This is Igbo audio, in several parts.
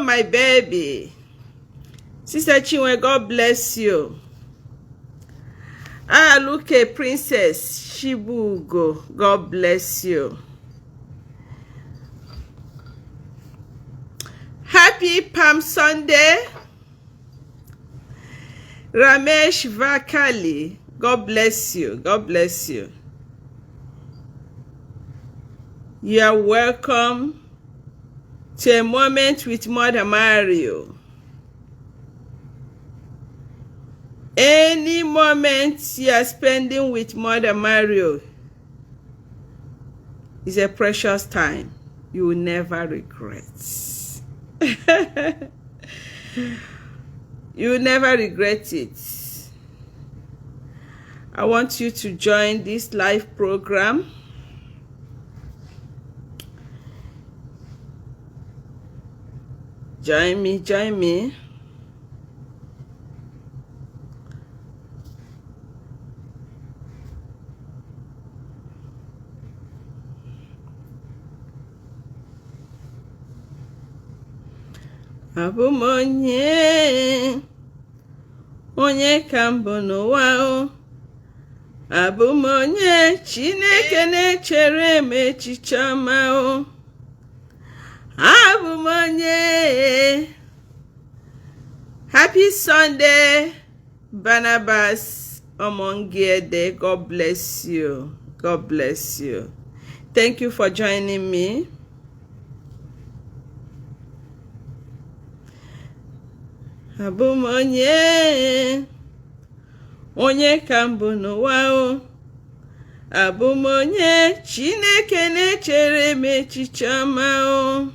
my baby. Sister Chinwe, God bless you. Aluke Princess Chibugo, God bless you. Happy Palm Sunday. Ramesh Vakali, God bless you. God bless you. You are welcome to a moment with Mother Mario. Any moment you are spending with Mother Mario is a precious time you will never regret. You will never regret it. I want you to join this live program. Join me, join me. Abụ m onye, onye ka m bụ n'ụwa o. Abụ m onye Chineke na-echere m echiche ọma o. Abụ m onye. Happy Sunday, Barnabas Omongiede. God bless you. God bless you. Thank you for joining me. Abụ m onye, onye ka m bụ n'ụwa o. Abụ m onye Chineke na-echere m echiche ọma o.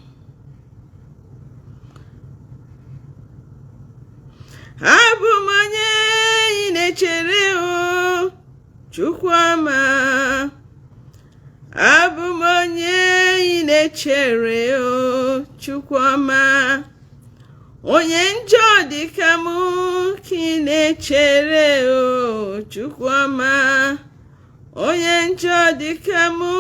Abụ m onye ị na-echere o, Chukwu ọma. Abụ m onye ị na-echere o, Chukwu ọma. Onye njọ dịka mụ ka ị na-echere o, Chukwu ọma. Onye njọ dịka mụ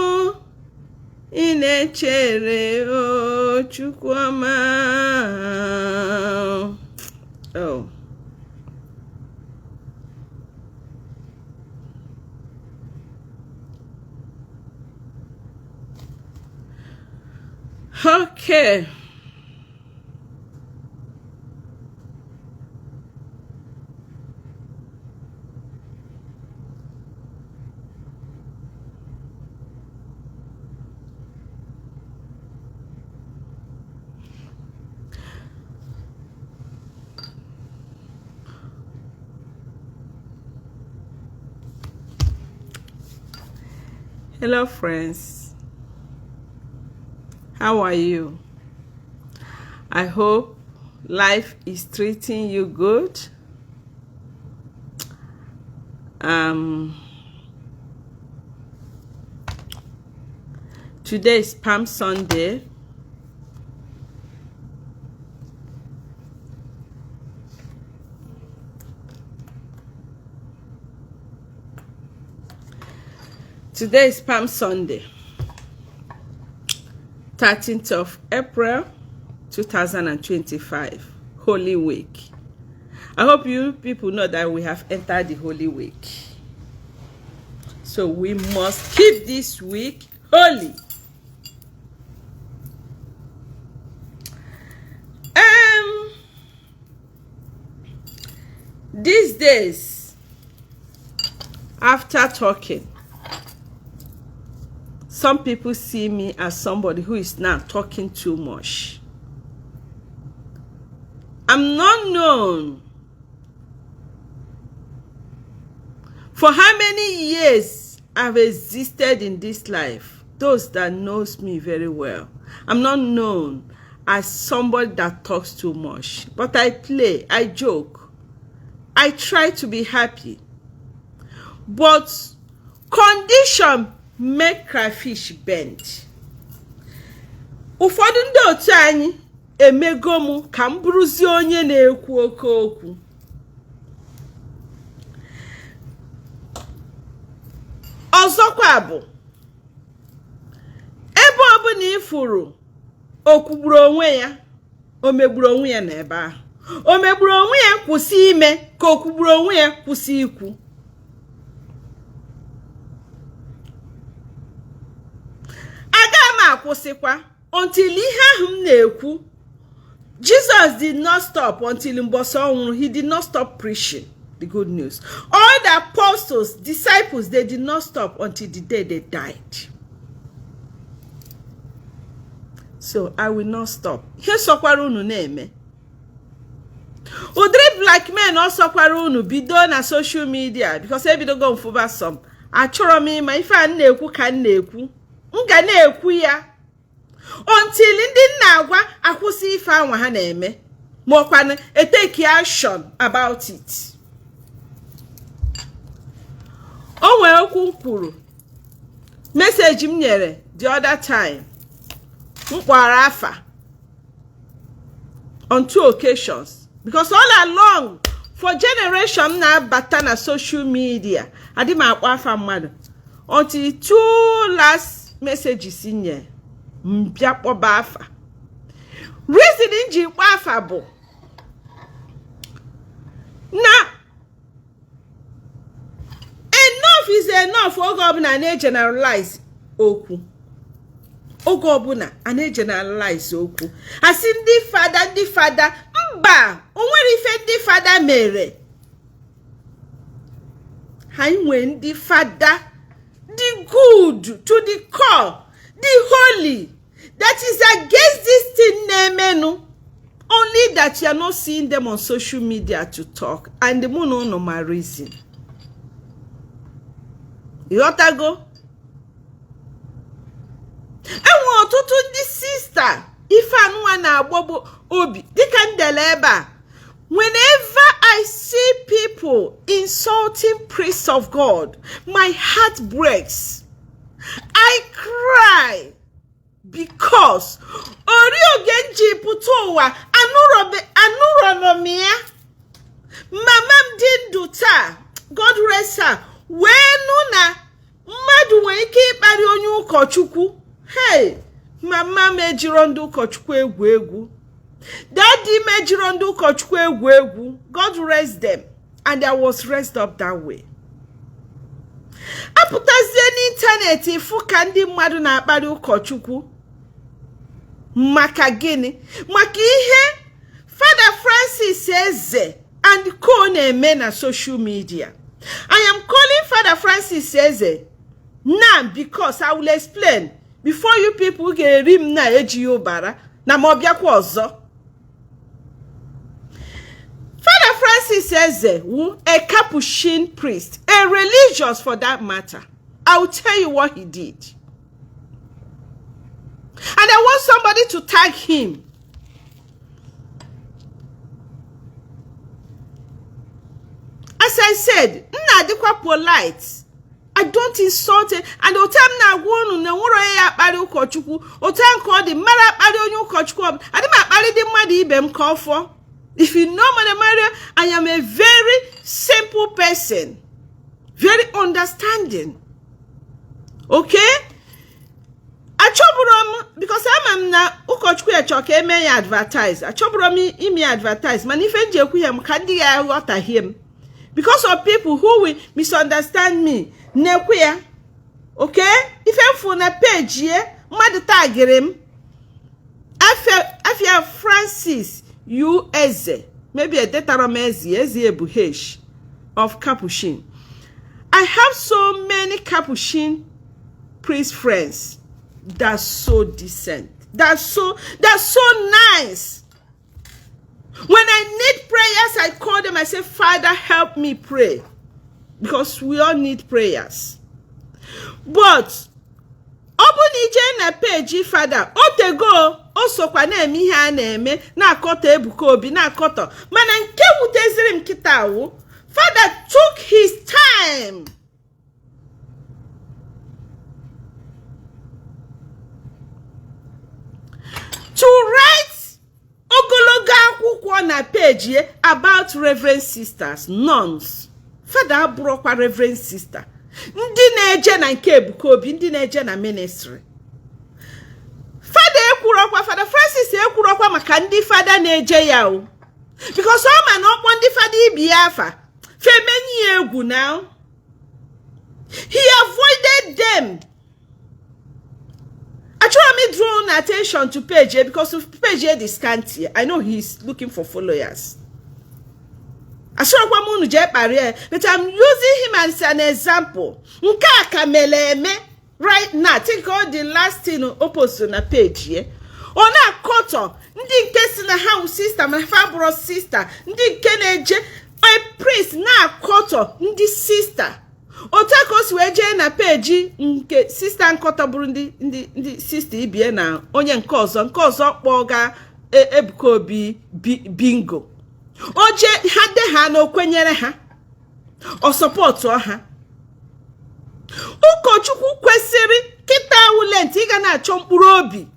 ị na-echere o, Chukwu ọma. Oh. Okay. Hello, friends. How are you? I hope life is treating you good. Um, Today is Palm Sunday. Today is Palm Sunday, 13th of April, 2025, Holy Week. I hope you people know that we have entered the Holy Week. So we must keep this week holy. Um, these days, after talking, some people see me as somebody who is now talking too much. I'm not known for how many years I've existed in this life. Those that knows me very well, I'm not known as somebody that talks too much, but I play, I joke, I try to be happy. But condition make crayfish bend. Ụfọdụ ndị otu anyị emego m ka m bụrụzie onye na-ekwu oke okwu. Ọzọkwa bụ ebe ọbụla ị fụrụ okwugburu onwe ya, O megburu onwe ya n'ebe ahụ? O megburu onwe ya kwụsị ime, ka o kwugburu onwe ya kwụsị ikwu? Aga m akwụsịkwa until ihe ahụ m na-ekwu. Jesus did not stop until mbọsị ọ nwụrụ. He did not stop preaching the good news. All the apostles, disciples, they did not stop until the day they died. So I will not stop. Ihe sọkwara unu na-eme, ụdịrị blackmail ọ sọkwara unu bido na social media, because ebidogo m fụba some. Achọrọ m ịma ife a m na-ekwu ka m na-ekwu. M ga na-ekwu ya until ndị m na-agwa akwụsị ife anwa ha na-eme, ma ọkwanụ etake action about it. O nwere okwu m kwuru, message m nyere the other time, m kpọrọ afa on two occasions, because all along for generation m na-abata na social media, adị m akpọ afa mmadụ until two last messages nye m bịa kpọba afa. Reason m ji kpọ afa bụ na enough is enough. Oge ọbụla na-egeneralize okwu, oge ọbụla a na-egeneralize okwu, asị ndị fada, ndị fada, mba, o nwere ife ndị fada mere. Anyị nwee ndị fada dị good to the core, the holy, that is against this thing na-emenụ, only that you are not seeing them on social media to talk. And mụ na ụnụ ma reason. Ịghọtago? Enwe ọtụtụ ndị sista ife anụnwa na-agbagbo obi dịka ndele ebe a. Whenever I see people insulting priests of God, my heart breaks. I cry, because ori oge m ji pụta ụwa anụrọnọ m ya. Mama m dị ndụ taa, God rest her, wee nụ na mmadụ nwere ike ịkparị onye ụkọchukwu. Hey, mama m ejiro ndị ụkọchukwu egwu egwu, daddy m ejiro ndị ụkọchukwu egwu egwu, God rest them, and I was raised up that way. Apụtazie n'ịntanetị ịfụ ka ndị mmadụ na-akparị ụkọchukwu. Maka gịnị? Maka ihe Fada Francis Eze and co na-eme na social media. I am calling Fada Francis Eze now because I will explain before you people ga-eri m na ejighị ụbara na ma ọ bịakwa ọzọ. Father Francis Eze wu a Capuchin priest, a religious for that matter. I will tell you what he did. And I want somebody to tag him. As I said, m na-adịkwa polite. I don't insult it. And otu m na-agwa unu na enwere onye ya akparị ụkọchukwu, otu a nke ọ dị mmadụ akparị onye ụkọchukwu ọbụla, adị m akparị dị mmadụ ibe m ka ọ fọọ. If you know Mother Maria, I am a very simple person, very understanding. Okay? Achọbụrụ m, because ama m na ụkọchukwu ya chọọ ka eme ya advertise, achọbụrụ m ime ya advertise, mana ife m ji ekwu ya m ka ndị ya aghọtahie m, because of people who will misunderstand me na-ekwu ya. Okay? Ife m fụ na page ye mmadụ tagịrị m afia Francis U Eze, maybe edetara m Eze, Eze bụ H of Capuchin. I have so many Capuchin priest friends that's so decent, that's so nice. When I need prayers, I call them. I say, "Father, help me pray," because we all need prayers. But ọ bụ na ije na page fada otego, o sokwa na-eme ihe a na-eme, na-akọtọ Ebuka Obi, na-akọtọ, mana nke wuteziri m kịta wụ fada took his time to write ogologo akwụkwọ na page ye about reverend sisters, nuns. Fada abụrụkwa reverend sister, ndị na-eje na nke Ebuka Obi, ndị na-eje na ministry fada ekwurọkwa. Fada Francis Francis ekwurọkwa maka ndị fada na-eje ya o, because ọ ma na ọkpọ ndị fada ibi ya afa femenyi ya egwu. Now he avoided them. Achọrọ m draw attention to page ya because page ya dị scanty. I know he's looking for followers. Achọrọkwa m unu jee kparịa ya, but I'm using him as an example. Nke a ka mere eme right now. Think all the last thing o post na page ya, ọ na-akọtọ ndị nke si na ha wụ sister mana fa bụrụ sister, ndị nke na-eje a priest na-akọtọ ndị sister. Otu a ka o si wee jee na page nke sister nkọtọ bụrụ ndị sister ibie na onye nke ọzọ kpọga Ebuka Obi bingo. O jee ha de ha na o kwenyere ha, ọ supportụọ ha. Ụkọchukwu kwesịrị kịta wulent ịga na-achọ mkpụrụ obi.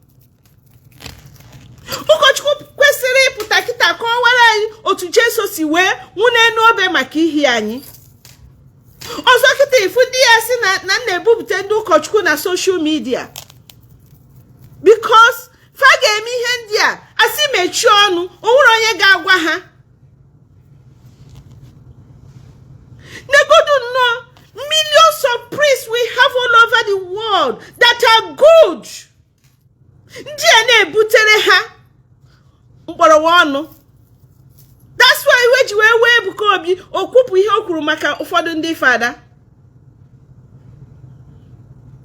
Ụkọchukwu kwesịrị ịpụta kịta kọwara anyị otu Jesu si wee nwụ n'elu obe maka ihi anyị. Ọzọ kịta, ifu ndị ya si na na-ebupụta ndị ụkọchukwu na social media because fa ga-eme ihe ndị a asị mechie ọnụ, o nwere onye ga-agwa ha. Negodu nnọọ millions of priests we have all over the world that are good. Ndị a na-ebutere ha mkpọrọwa ọnụ. That's why iwe ji wee wee Ebuka Obi o kwupụ ihe o kwuru maka ụfọdụ ndị fada.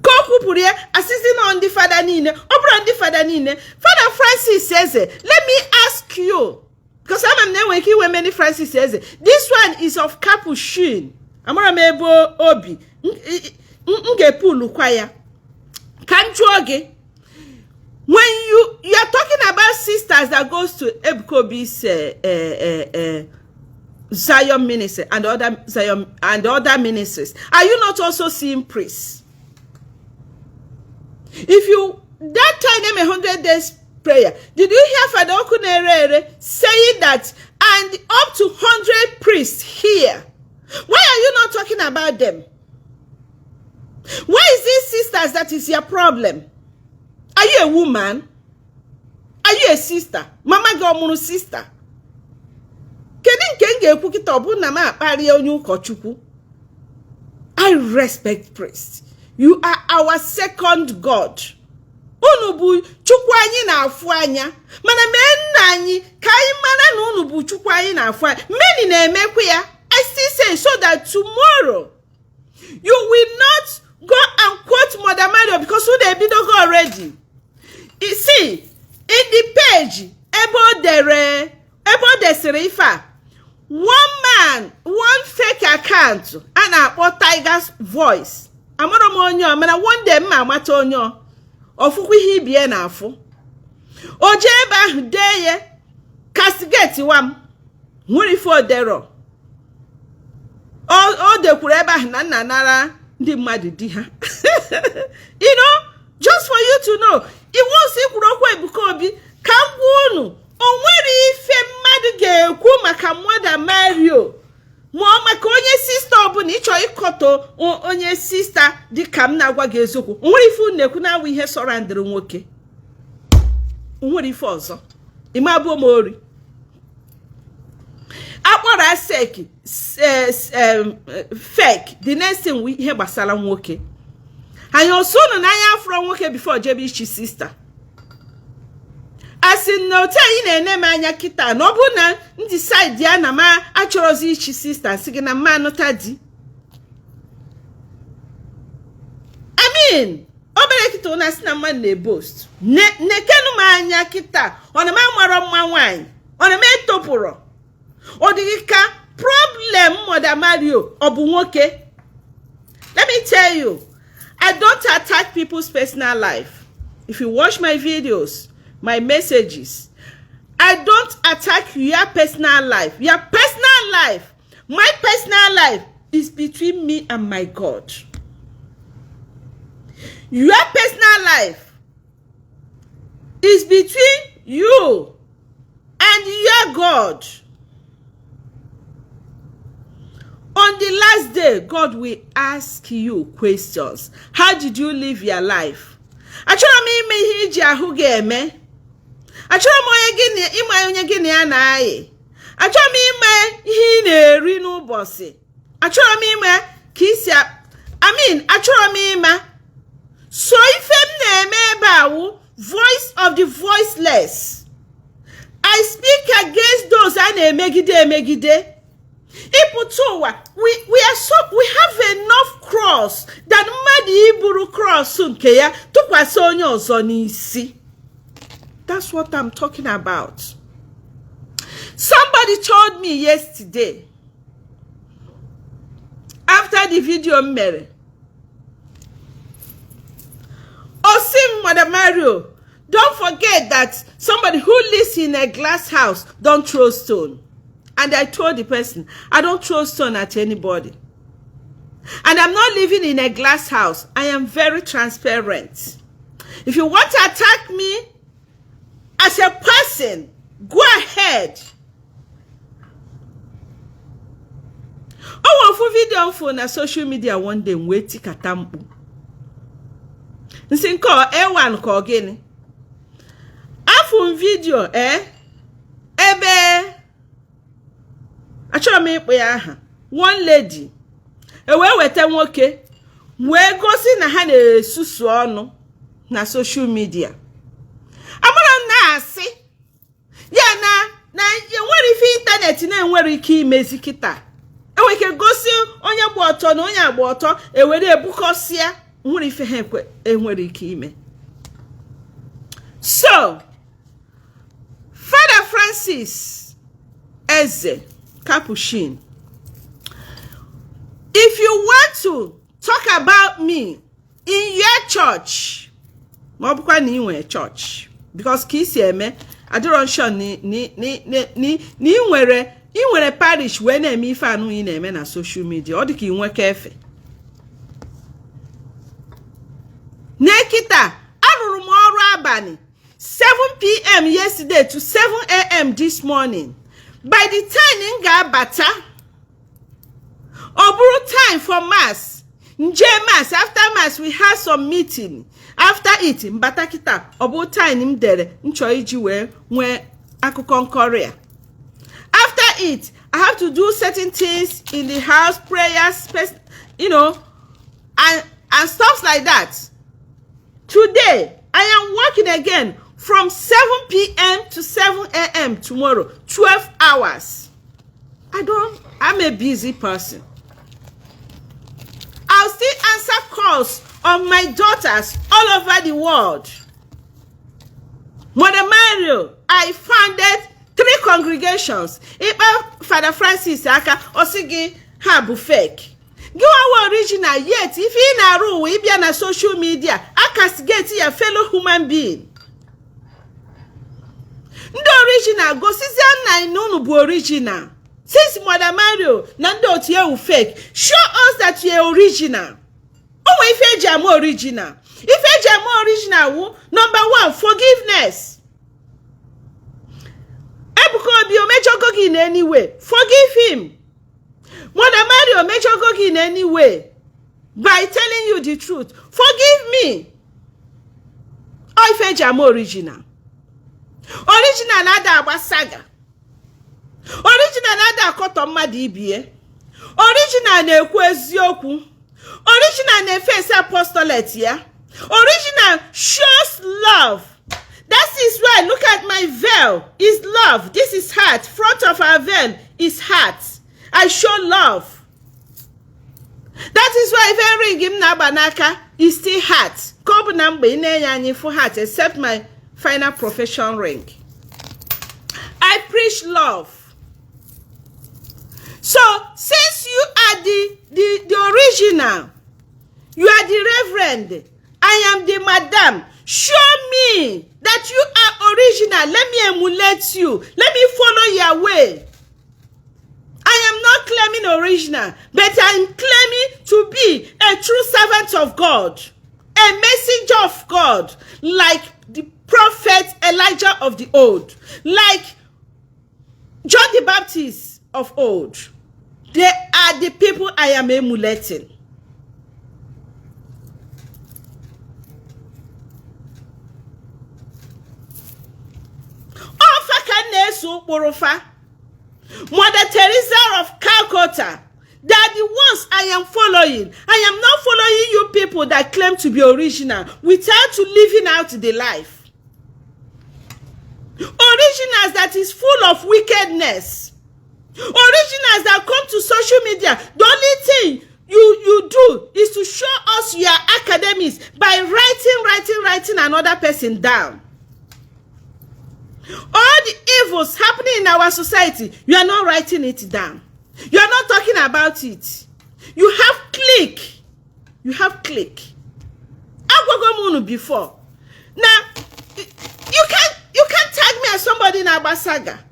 Ka o kwupụrụ ya, asịsị nọ ndị fada niile, ọ bụrụ ndị fada niile. Fada Francis Eze, let me ask you, because ama m na enwere ike inwe many Francis Eze. This one is of Capuchin. Amara m ebe obi m ga-epulukwa ya ka m jụọ gị. When you are talking about sisters that goes to Ebuka Obi's Zion ministry and other Zion and other ministries, are you not also seeing priests? If you that time them 100 days prayer, did you hear Father Okunerere saying that and up to 100 priests here? Why are you not talking about them? Why is these sisters that is your problem? Are you a woman? Are you a sister? Mama gị ọ mụrụ sister? Kedu nke m ga-ekwu kịta ọ bụrụ na m akparịa onye ụkọchukwu? I respect priests. You are our second God. Unu bụ Chukwu anyị na-afụ anya, mana mee nna anyị ka anyị mara na unu bụ Chukwu anyị na-afụ anya. Many na-emekwa ya. I still say so that tomorrow you will not go and quote Mother Mario because unu ebidogo already. You see, in the page ebe o dere, ebe o desịrị ife a, one man, one fake account a na-akpọ Tiger's Voice. Amara m onye ọ, mana one day m ma amata onye ọ ọfụkwa ihe ibie na-afụ. O jee ebe ahụ dee ya, castigate wa m nwere ife odero. O dekwuru ebe ahụ na nna nara ndị mmadụ di ha. Just for you to know, iwu osi kwuru okwu Ebuka Obi ka m gwa unu, o nwere ife mmadụ ga-ekwu maka Mother Mario ma ọ maka onye sister ọbụla ịchọ ịkọtọ onye sister. Dịka m na-agwa gị eziokwu, o nwere ife unu na-ekwu na-awụ ihe sọrọ ndịrị nwoke. O nwere ife ọzọ ime abụọ m ori akpọrọ asek fake. The next thing wụ ihe gbasara nwoke. Anyị osu unu n'anya afụrọ nwoke before jebe ichi sister. A sị na otu anyị na-ene m anya kịta na ọ bụrụ na m decide ya na m achọrọzi ichi sister, sị gị na mma anụta di. I mean, obere kịta ụna sị na mmadụ na-eboast. Nekenu m anya kịta, ọ na m amarọ mma nwaanyị, ọ na m etopụrọ. Ọ dịghị ka problem Mother Mario ọ bụ nwoke. Let me tell you, I don't attack people's personal life. If you watch my videos, my messages, I don't attack your personal life. Your personal life, my personal life is between me and my God. Your personal life is between you and your God. On the last day, God will ask you questions. How did you live your life? Achọrọ m ime ihe iji ahụ gị eme. Achọrọ m onye gị na ịma onye gị na ya na-ayị. Achọrọ m ịma ihe ị na-eri n'ụbọchị. Achọrọ m ịma ka isi, I mean, achọrọ m ịma. So ife m na-eme ebe a wụ voice of the voiceless. I speak against those a na-emegide emegide. Ịpụta ụwa, we are so, we have enough cross that mmadụ iburu cross nke ya tụkwasị onye ọzọ n'isi. That's what I'm talking about. Somebody told me yesterday after the video m mere, Osim Mother Mario, don't forget that somebody who lives in a glass house don't throw stone. And I told the person, I don't throw stone at anybody. And I'm not living in a glass house. I am very transparent. If you want to attack me as a person, go ahead. O nwere ofu video m fụ na social media one day, m wee tikata mkpu, nsị nke A1 ka ọ gịnị. Afụ m video ebe achọrọ m ịkpọ ya aha, one lady e wee weta nwoke wee gosi na ha na-esusu ọnụ na social media. Amara m na-asị ya na enwere ife ịntanetị na-enwere ike imezi kịta. Enwere ike gosi onye gba ọtọ na onye agba ọtọ, ewere ebukọsịa, nwere ife ha enwere ike ime. So Father Francis Eze Capuchin, if you want to talk about me in your church, ma ọ bụkwa na ị nwere church, because ka isi eme adịrọ sure na ị nwere parish wee na-eme ife anụ ị na-eme na social media. Ọ dị ka ị nweka efe n'ekịta. Arụrụ m ọrụ abalị 7 p.m. yesterday to 7 a.m. this morning. By the time m ga-abata, ọ bụrụ time for mass. Nje mass, after mass we had some meeting. After it, mbata kịta, ọ bụ time m dere m chọrọ iji wee nwee akụkọ nkọrị a. After it, I have to do certain things in the house, prayers, and stuff like that. Today I am working again from 7 p.m. to 7 a.m. tomorrow, 12 hours. I don't I'm a busy person. I'll still answer calls of my daughters all over the world. Mother Mario, I founded three congregations. Ịkpa Father Francis aka, ọ sị gị ha bụ fake. Gị nwawa original, yet ife ị na-arụ ụwa ịbịa na social media acastigate ya fellow human being. Ndị original, gosizie nna na unu bụ original. Since Mother Mario na ndị otu ewu fake, show us that you are original. O nwere ife eji ama original. Ife eji ama original wụ number one, forgiveness. Ebuka Obi o mejọgo gị in any way, forgive him. Mother Mario mejọgo gị in any way by telling you the truth, forgive me. Ọ ife eji ama original. Original na-ada agba saga. Original na-ada akọtọ mmadụ ibie. Original na-ekwu eziokwu. Original na-efesi apostolate ya. Original shows love. That is why, look at my veil, is love. This is heart. Front of our veil is heart. I show love. That is why even ring m na-agba n'aka is still heart. Ka ọ bụ na mgbe ị na-enye anyị full heart, except my final profession ring. I preach love. So since you are the original, you are the reverend, I am the madam. Show me that you are original. Let me emulate you. Let me follow your way. I am not claiming original, but I am claiming to be a true servant of God, a messenger of God, like the prophet Elijah of the old, like John the Baptist of old. They are the people I am emulating. kpụrụ fa, Mother Teresa of Calcutta. They are the ones I am following. I am not following you people that claim to be original without living out the life. Originals that is full of wickedness. Originals that come to social media. The only thing you do is to show us your academics by writing, writing, writing another person down. All the evils happening in our society, you are not writing it down. You are not talking about it. You have clique. You have clique. Agwago m unu before. Now, you can't tag me as somebody na-agba saga.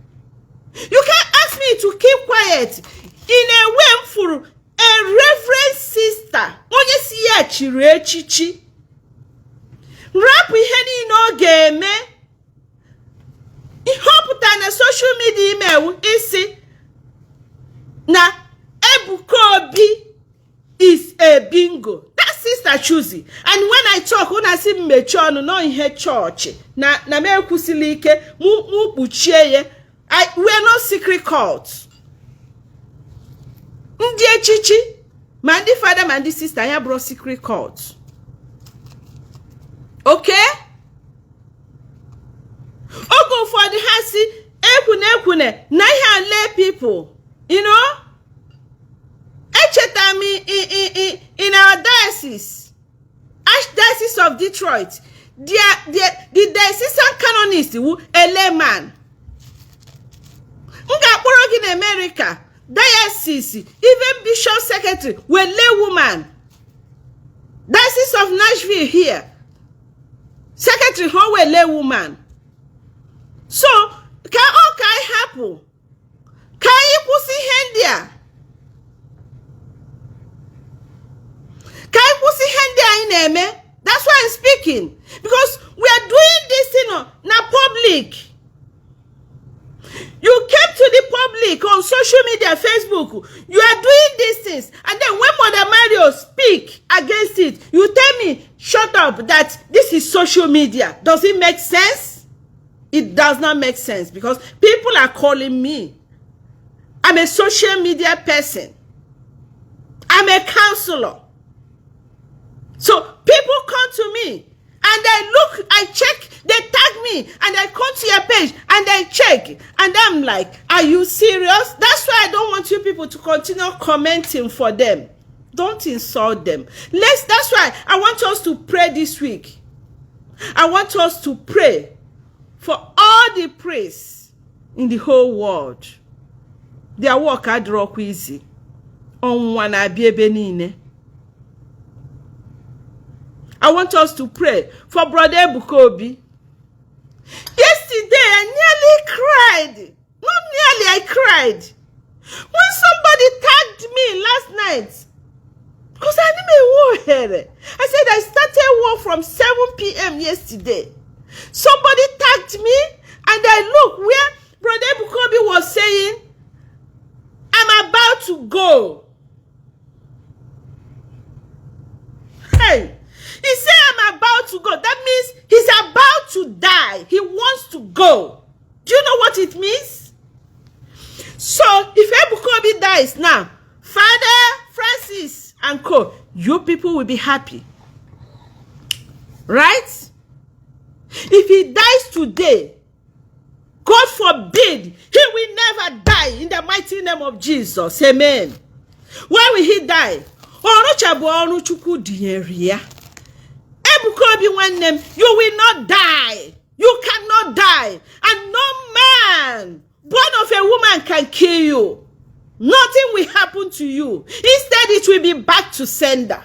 You can't ask me to keep quiet. In a way, m furu a reverend sister, onye si ya chiri echichi, rapụ ihe niile ọ ga-eme, ihe ọ pụtara na social media imewu isi na Ebuka Obi is a bingo. That sister choosy. And when I talk, una sị m mechie ọnụ nọ ihe chọọchị na m ekwusila ike mụ kpuchie ya. We are not secret cult. Ndị echichi ma ndị fada ma ndị sister ya bụrụ secret cult. Okay? Oge ụfọdụ ha si ekwune ekwune na ihe a lay people. Echeta m in our diocese, Archdiocese of Detroit, the diocesan canonist wu a layman. M ga-akpọrọ gị na America, diocese, even bishop secretary were lay woman. Diocese of Nashville here, secretary ha were lay woman. So, ka ọ ka anyị hapụ, ka anyị kwụsị ihe ndị a. Ka anyị kwụsị ihe ndị anyị na-eme. That's why I'm speaking, because we are doing this thing na public. You came to the public on social media, Facebook. You are doing these things, and then when Mother Mario speak against it, you tell me shut up, that this is social media. Does it make sense? It does not make sense, because people are calling me. I'm a social media person. I'm a counselor. So people come to me and I look, I check, they tag me and I come to your page and I check. And I'm like, are you serious? That's why I don't want you people to continue commenting for them. Don't insult them. That's why I want us to pray this week. I want us to pray for all the priests in the whole world. Their work adịrọkwa easy. Ọnwụnwa na-abịa ebe niile. I want us to pray for Brother Ebuka Obi. Yesterday, I nearly cried. Not nearly, I cried. When somebody tagged me last night, because I didn't know. I said I started work from 7 p.m. yesterday. Somebody tagged me, and I look where Brother Ebuka Obi was saying, I'm about to go. Hey, he said, I'm about to go. That means he's about to die. He wants to go. Do you know what it means? So, if Ebuka Obi dies now, Father Francis and co, you people will be happy. Right? If he dies today, God forbid, he will never die in the mighty name of Jesus. Amen. Why will he die? Ọrụcha bụ ọrụ Chukwu dinyere ya. Ebuka Obi nwanne m, you will not die. You cannot die. And no man born of a woman can kill you. Nothing will happen to you. Instead, it will be back to sender.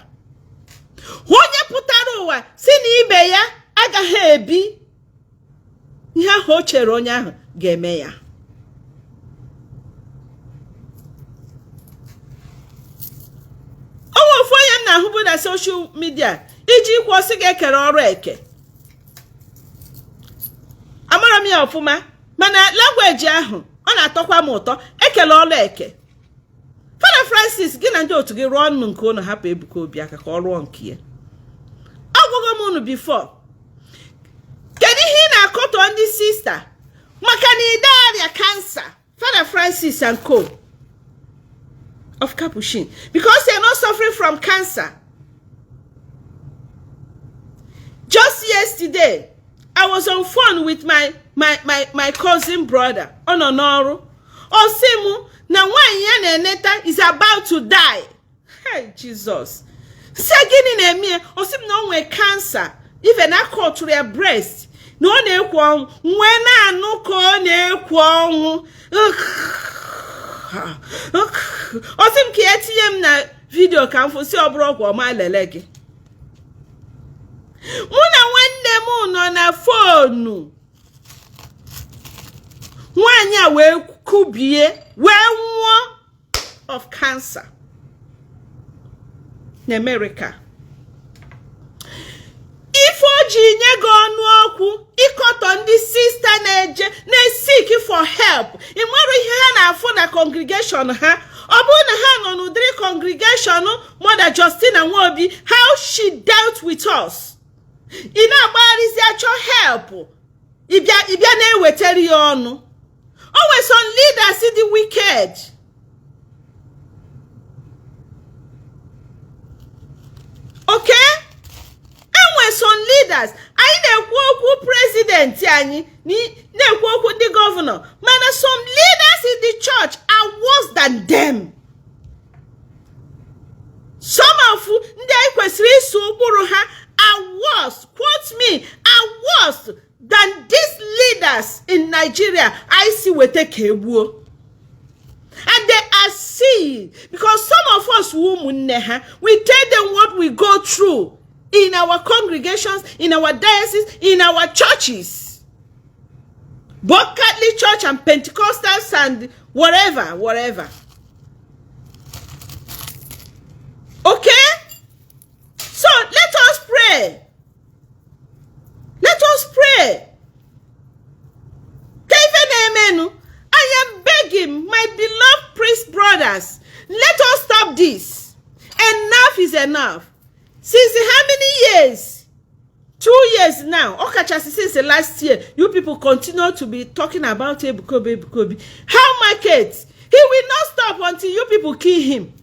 Onye pụtara ụwa si na ibe ya agaghị ebi, ihe ahụ o chere onye ahụ ga-eme ya. Onwe ofu onye m na-ahụbu na social media iji ikwu ọsị ga-ekere ọrụ eke. Amara m ya ọfụma, mana language ahụ ọ na-atọkwa m ụtọ. Ekele ọrụ eke. Fada Francis, gị na ndị otu gị rụọ ọnụ nke unu, hapụ Ebuka Obi aka ka ọ rụọ nke ya. Agwago m unu before, kedu ihe ị na-akọtọ ndị sister? Maka na ide arịa cancer, Father Francis and co of Capuchin, because they are not suffering from cancer. Just yesterday, I was on phone with my cousin brother. Ọ nọ n'ọrụ. Ọ sị mụ na nwaanyị ya na-eneta is about to die. Hey, Jesus. Sị gịnị na-eme ya? Ọ sị m na o nwee cancer. Even akọtụrụ ya breast. Na ọ na-ekwu ọnwụ. Nwee na-anụ ka ọ na-ekwu ọnwụ. Ọ sị m ka ya tinye m na video ka m fụ si ọ bụrụ ọgwụ ọma lele gị. Mụ na nwanne m nọ na phone. Nwaanyị a wee kubie wee nwụọ of cancer na America. Ife o ji nye gị ọnụ okwu ịkọtọ ndị sister na-eje na-seek for help, ị nwere ihe ha na-afụ na congregation ha. Ọ bụrụ na ha nọ n'ụdịrị congregation Mother Justina Nwobi, how she dealt with us, ị na-agbagharịzi achọ help, ịbịa na-ewetara ya ọnụ. O nwere some leaders dị wicked. Okay, enwe some leaders. Anyị na-ekwu okwu president anyị, na-ekwu okwu ndị governor, mana some leaders in the church are worse than them. Some of ndị anyị kwesịrị iso ụkpụrụ ha are worse, quote me, are worse than these leaders in Nigeria anyị si weta ka egbuo. And they are seeing, because some of us ụmụnne ha, we tell them what we go through in our congregations, in our dioceses, in our churches, both Catholic Church and Pentecostals and whatever, whatever. Okay? So let us pray. Let us pray. Ka ife na-emenu, I am begging my beloved priest brothers, let us stop this. Enough is enough. Since how many years? 2 years now. Ọkachasị since the last year, you people continue to be talking about Ebuka Obi, Ebuka Obi. How market? He will not stop until you people kill him.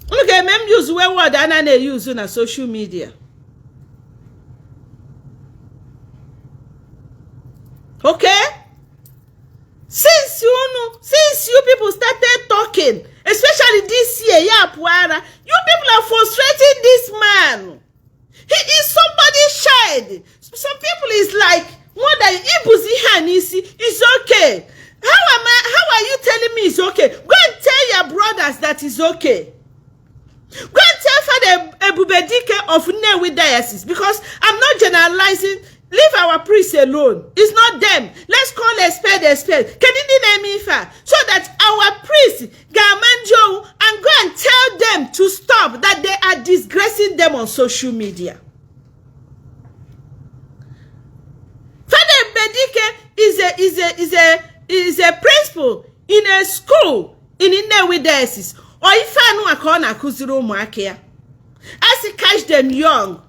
Unu ga-eme m use wee word a na-use na social media. Okay? Since you people started talking, especially this year, ya pụara, you people are frustrating this man. He is somebody's child. Some people is like, more than ibuzi ihe a n'isi, it's okay. How are you telling me it's okay? Go and tell your brothers that it's okay. Go and tell Father Ebubedike of Nnewi Diocese, because I'm not generalizing. Leave our priests alone. It's not them. Let's call a spade a spade. Kedu ndị na-eme ife a? So that our priests ga-ama ndị owu and go and tell them to stop, that they are disgracing them on social media. Father Ebubedike is a principal in a school in Nnewi Diocese. Ọ ife anụ a ka ọ na-akụziri ụmụaka ya. As he catch them young.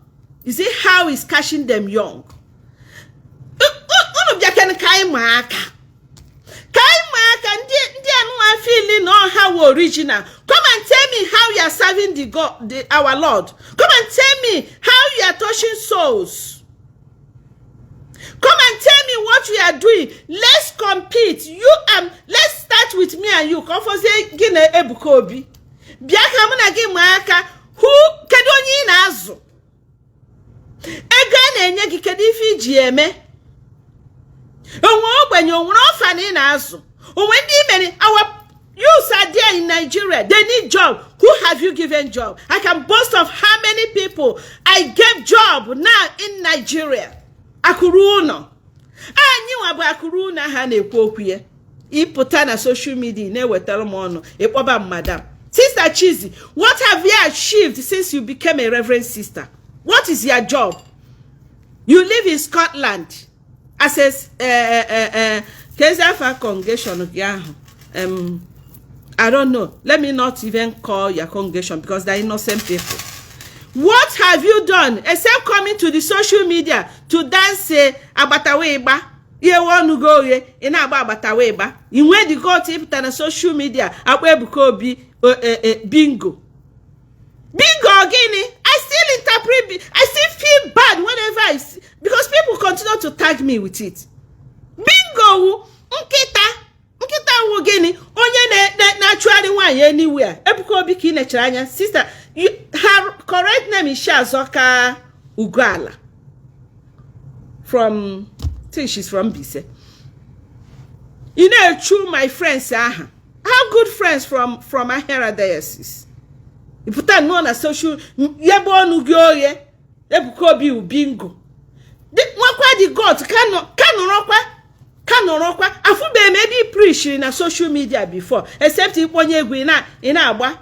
You see how he's catching them young. Unu bịa ka anyị ma aka. Ka anyị ma aka ndị anụnwa feel na ọha wụ original. Come and tell me how you are serving the God, our Lord. Come and tell me how you are touching souls. Come and tell me what you are doing. Let's compete. You and let's start with me and you. Ka ọ fọzie gị na Ebuka Obi. Bịa ka mụ na gị ma aka. Who kedu onye ị na-azụ? Ego a na-enye gị, kedu ife iji eme? Onwe ogbenye, onwere ọfa na ị na-azụ? Onwe ndị mere? Our youths are there in Nigeria. They need job. Who have you given job? I can boast of how many people I gave job now in Nigeria. Akụrụ ụlọ. Anyị nwa bụ akụrụ ụlọ ha na-ekwu okwu ya. Ịpụta na social media na-ewetara m ọnụ, ịkpọba m madam. Sister Chizzy, what have you achieved since you became a reverend sister? What is your job? You live in Scotland as a kezi afa congregation gị ahụ? I don't know. Let me not even call your congregation because they're innocent people. What have you done except coming to the social media to dance agbatawa ịgba? Ihe ọnụ gị oghe, ị na-agba agbata wee gba. Ị nwee the gut ịpụta na social media akpọ Ebuka Obi bingo. Bingo gịnị? I still interpret, I still feel bad whenever I see, because people continue to tag me with it. Bingo wu nkịta. Nkịta wu gịnị? Onye na-achụgharị nwaanyị anywhere. Ebuka Obi ka ị nechara anya. Sister, her correct name is Chiazoka Ugoala. From, I think she's from Mbaise. Ị na-echu my friends aha. I have good friends from Ahịara Diocese. Ị pụta nnọọ na social yebe ọnụ gị oghe. Ebuka Obi wu bingo. Nwekwa the gut ka nọrọkwa ka nọrọkwa. Afụbeghị m ebe ị preachiri na social media before, except ịkpọnye egwu ị na-agba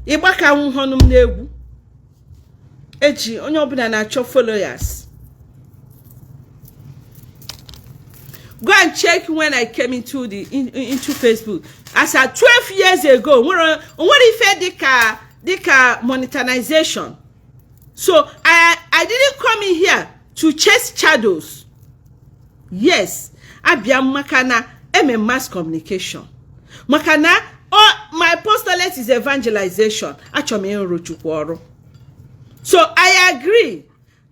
ịgba ka nwụhọnụ m n'egwu. Eji onye ọbụla na-achọ followers. Go and check when I came into Facebook as at 12 years ago. Nwere ife dịka monetization. So I didn't come in here to chase shadows. Yes, abịa m maka na eme mass communication, maka na my apostolate is evangelization. Achọrọ m ịrụ Chukwu ọrụ. So I agree,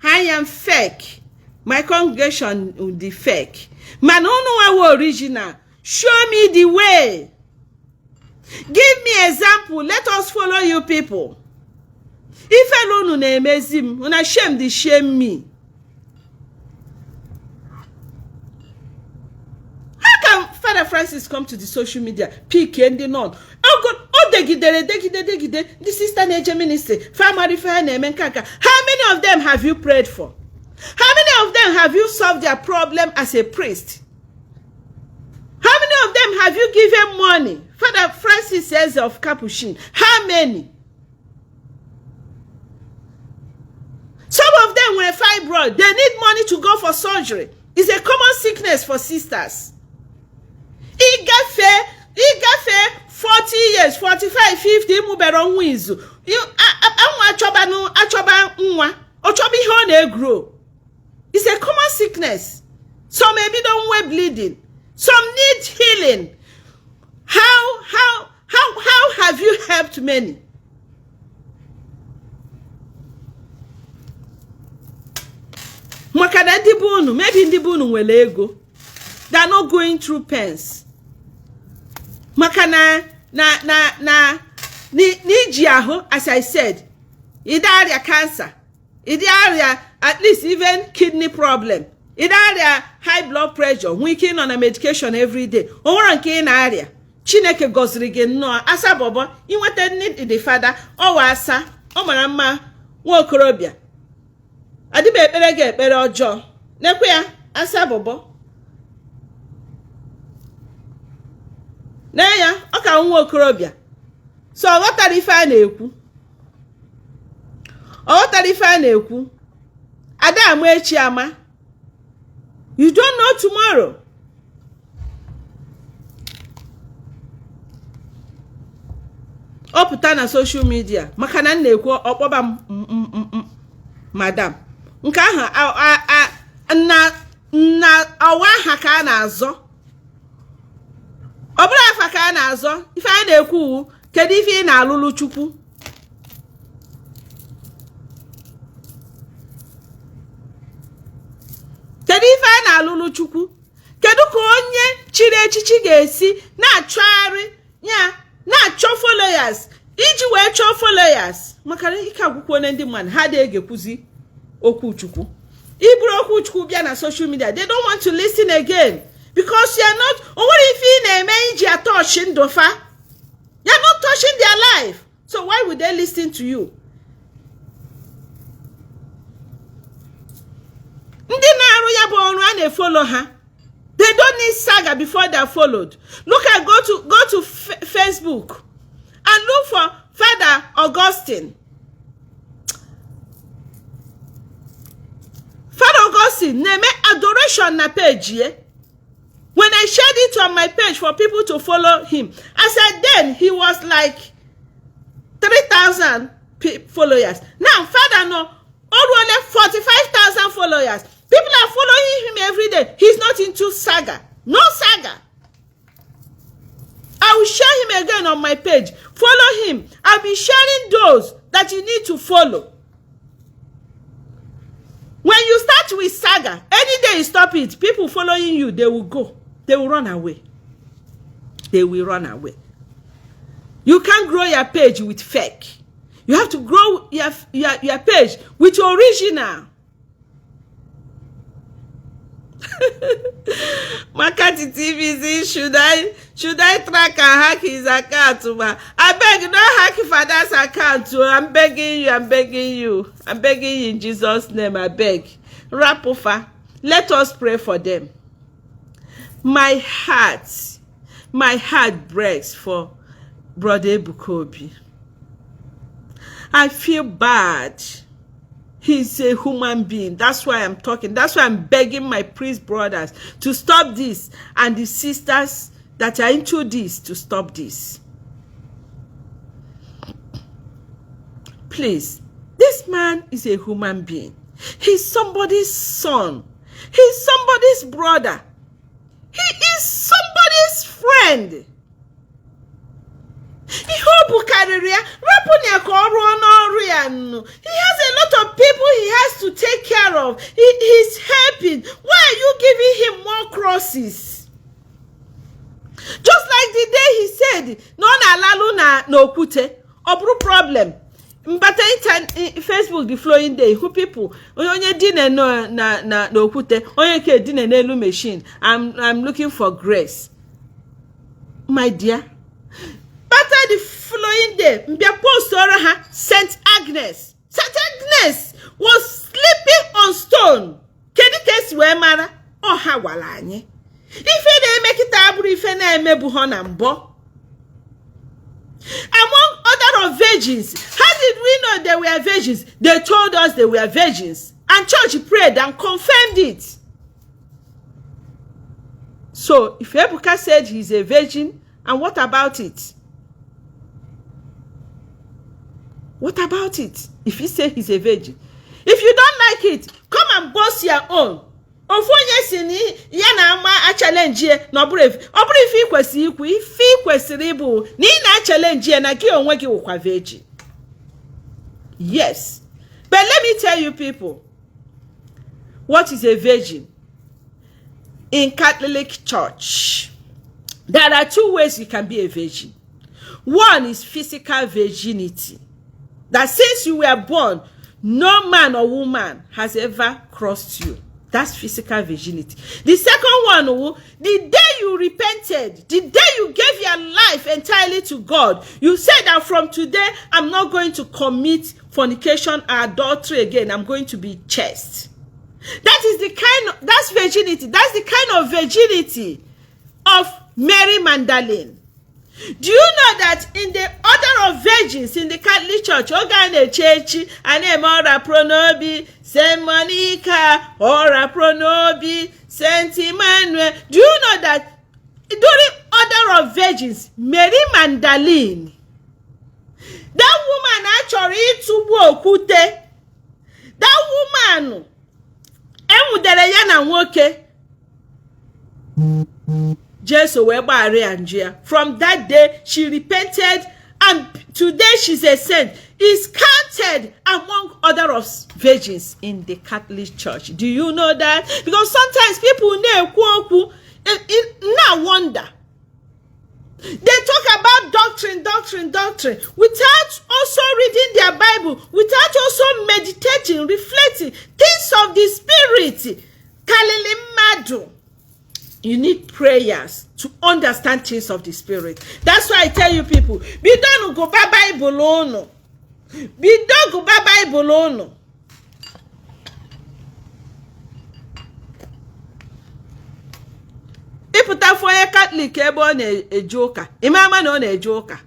I am fake, my congregation dị fake, mana unu nwawo original. Show me the way, give me example, let us follow you people. Ifelu unu na-emezi m, una shame the shame me. How can Father Francis come to the social media pick ndị nun? O degidere degide degide ndị sister na-eje ministry family ife ha na-eme nka nka. How many of them have you prayed for? How many of them have you solved their problem as a priest? How many of them have you given money? Father Francis says of Capuchin, how many? Some of them were fibroid. They need money to go for surgery. It's a common sickness for sisters. Ịgafe 40 years, 45, 50, ịmụbere nwa izu. Anwa achọba nwa. Ọ chọba ihe ọ na-egrow. It's a common sickness. Some ebido nwe bleeding. Some need healing. How have you helped many? Maka na ndị be unu, maybe ndị be unu nwere ego. They are not going through pains. Maka na na na na n'iji ahụ, as I said, ịdị arịa cancer, ịdị arịa at least even kidney problem, ịdị arịa high blood pressure, nwee ike ịnọ na medication every day. O nwere nke ị na-arịa. Chineke gọziri gị nnọọ. Asa bọbọ inweta nne the father, ọwa asa ọ mara mma nwa okorobịa. Adịba ekpere gị ekpere ọjọọ. Nekwe ya asa bọbọ. Nee ya, ọ ka nwa okorobịa. So ọ ghọtara ife a na-ekwu. Ọ ghọtara ife a na-ekwu. Ada ama echi ama. You don't know tomorrow. Ọ pụta na social media maka na m na-ekwu ọkpọba m madam. Nke ahụ na ọwa aha ka a na-azọ. Ọ bụrụ afa ka a na-azọ, ife a na-ekwu wu kedu ife ị na-alụlụ Chukwu? Kedu ife a na-alụlụ Chukwu? Kedu ka onye chiri echichi ga-esi na-achọgharị ya na-achọ followers iji wee chọọ followers? Maka na ike agwụkwọ onye ndị mmadụ ha adịghị egekwuzi okwu Chukwu. Iburu okwu Chukwu bịa na social media, they don't want to listen again because you are not, o nwere ife ị na-eme iji atọchi ndụ fa. You are not touching their life, so why would they listen to you? Ndị na-arụ ya bụ ọrụ a na-efollow ha. They don't need saga before they are followed. Look at, go to Facebook and look for Father Augustine. Father Augustine na-eme adoration na page ye. When I shared it on my page for people to follow him, I said then he was like 3,000 followers. Now Father no, only 45,000 followers. People People are following him every day. He's not into saga. No saga. I will share him again on my page. Follow him. I'll be sharing those that you need to follow. When you start with saga, any day you stop it, people following you, they will go. They will run away. They will run away. You can't grow your page with fake. You have to grow your page with original. Makati TV should I track and hack his account ma? Abeg, no hack father's account o. I'm begging you, I'm begging you, I'm begging you in Jesus' name, abeg. Rapụ fa. Let us pray for them. My heart breaks for Brother Ebuka Obi. I feel bad. He's a human being. That's why I'm talking. That's why I'm begging my priest brothers to stop this and the sisters that are into this to stop this. Please, this man is a human being. He's somebody's son. He's somebody's brother. He is somebody's friend. Ihe o bu karịrị ya, rapụ ya ka ọ rụọ n'ọrụ ya nụ. He has a lot of people he has to take care of. He's helping. Why are you giving him more crosses? Just like the day he said na ọ na-alalụ na n'okwute, ọ bụrụ problem mbata Facebook the following day, who people, onye dine na na n'okwute, onye nke dine n'elu machine. I'm looking for grace, my dear. Bata the following day, mbịa post ọrụ ha St. Agnes. St. Agnes was sleeping on stone. Kedu ka esi wee mara? Ọha gwara anyị ife na-eme kịta abụrụ ife na-emebu ha na mbọ. Among other of virgins, how did we know they were virgins? They told us they were virgins and church prayed and confirmed it. So if Ebuka said he's a virgin, and what about it? What about it? If he say he's a virgin, if you don't like it, come and boast your own. Ofu onye si na ya na-ama a-challenge ya na ọ bụrụ ife ị kwesịrị ikwu, ife ị kwesịrị ịbụ na ị na-a-challenge ya na gị onwe gị wụkwa virgin. Yes, but let me tell you people what is a virgin in Catholic Church. There are two ways you can be a virgin. One is physical virginity, that since you were born, no man or woman has ever crossed you. That's physical virginity. The second one, the day you repented, the day you gave your life entirely to God, you said that from today, I'm not going to commit fornication or adultery again. I'm going to be chaste. That is the kind of, that's virginity. That's the kind of virginity of Mary Magdalene. Do you know that in the order of virgins in the Catholic Church, oge a na-echi echi, a na-eme Ora pro nobis, Saint Monica, Ora pro nobis, Saint Emmanuel. Do you know that during order of virgins, Mary Magdalene, that woman a chọrọ ịtụgbu okwute, that woman enwudere ya na nwoke, Jesu wee gbaghara ya njọ ya. From that day she repented and today she's a saint, is counted among other of virgins in the Catholic Church. Do you know that? Because sometimes people na-ekwu okwu na wonder. They talk about doctrine, doctrine, doctrine, without also reading their Bible, without also meditating, reflecting things of the Spirit. Kalili mmadụ. You need prayers to understand things of the Spirit. That's why I tell you people, bidonu gụba Bible unu. Bido gụba Bible unu. Ịpụta fụ onye Katọlik ebe ọ na-eje ụka, ime ama na ọ na-eje ụka.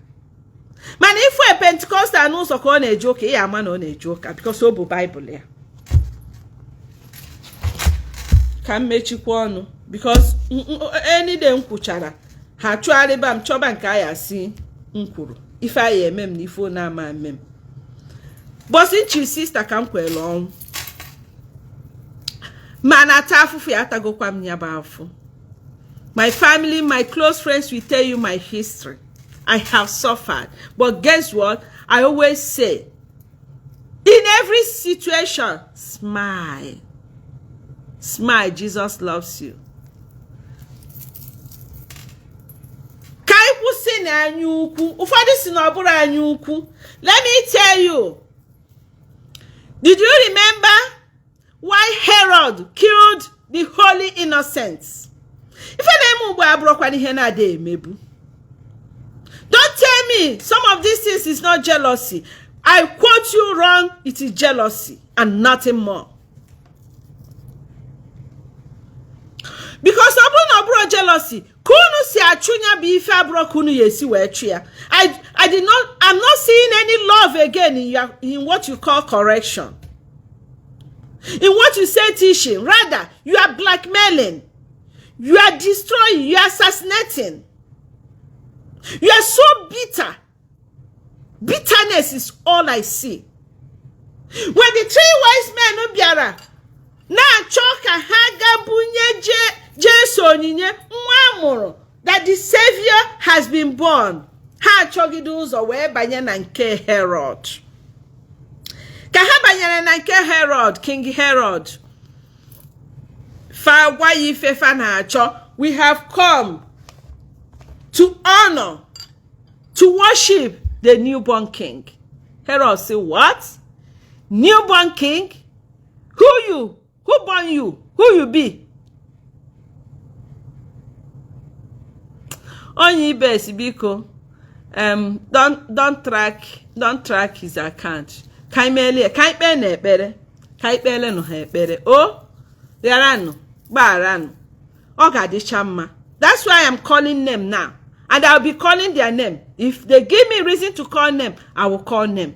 Mana ịfụ e Pentecostal n'ụzọ ka ọ na-eje ụka, ị ya ama na ọ na-eje ụka because o bụ Baịbụl ya. Ka m mechikwa ọnụ because any day m kwuchara, ha chụgharịba m chọba nke a ya si m kwuru ife anyị eme m na ife na-ama eme m. Bọsị nchi sister ka m kwere ọnwụ. Mana ata afụfụ ya, atagokwa m ya bụ afụ. My family, my close friends will tell you my history. I have suffered. But guess what? I always say, in every situation, smile. Smile, Jesus loves you. Ka anyị kwụsị na anya ukwu. Ụfọdụ si na ọ bụrụ anya ukwu. Let me tell you. Did you remember why Herod killed the holy innocents? Ife na-eme ugbu a abụrụkwana ihe na-ada emebu. Don't tell me some of these things is not jealousy. I quote you wrong, it is jealousy and nothing more. Because ọ bụrụ na ọ bụrụ jealousy, ka unu si achụ ya bụ ife abụrụ ka unu ya esi wee chụ ya. I did not, I'm not seeing any love again in what you call correction. In what you say teaching. Rather, you are blackmailing. You are destroying. You are assassinating. You are so bitter. Bitterness is all I see. When the three wise men bịara na-achọ ka ha ga bunye Jesu onyinye nwa amụrụ, that the Savior has been born, ha achọgide ụzọ wee banye na nke Herod. Ka ha banyere na nke Herod, King Herod, fa gwa ya ife fa na-achọ. We have come to honor, to worship the newborn king. Herod say, what? Newborn king? Who you? Who born you? Who you be? Onye ibes, biko, don't track his account. Ka anyị melie, ka anyị kpee na ekpere, ka anyị kpeelenụ ha ekpere. O rịaranụ, gbagharanụ, ọ ga-adịcha mma. That's why I'm calling them now, and I'll be calling their name. If they give me reason to call them, I will call them,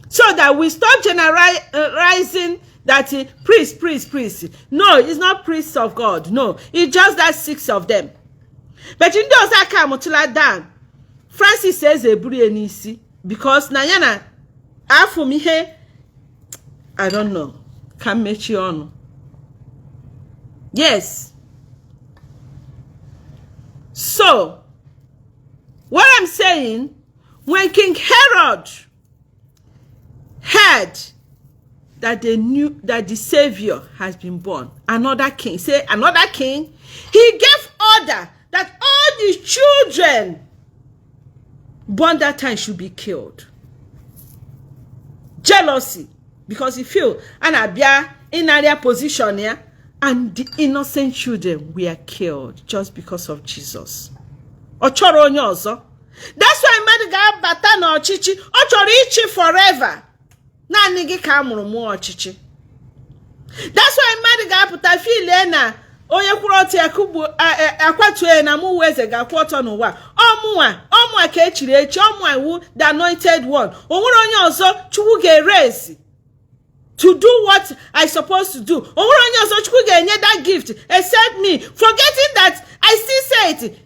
so that we stop generalizing that priest, priest, priest. No, it's not priests of God. No, it's just that six of them. But ndị ọzọ aka amụtụla down. Francis Eze eburu ya n'isi because na ya na afụ m ihe, I don't know. Ka m mechie ọnụ. Yes, so what I'm saying, when King Herod heard that they knew that the Savior has been born, another king, say another king, he gave order that all the children born that time should be killed. Jealousy, because he feel and abia in area position here, and the innocent children were killed just because of Jesus. Ọ chọrọ onye ọzọ. That's why mmadụ ga-abata n'ọchịchị, ọ chọrọ ịchị forever. Naanị gị ka a mụrụ mụọ ọchịchị. That's why mmadụ ga-apụta filie na onye kwụrụ ọtọ ya kugbu akwatuo ya na mụ eze ga-akwụ ọtọ n'ụwa. Ọmụnwa, ọmụnwa ka echiri echi, ọmụnwa iwu, the anointed one. O nwere onye ọzọ Chukwu ga-erezi to do what I supposed to do. O nwere onye ọzọ Chukwu ga-enye that gift except me. Forgetting that, I still say it,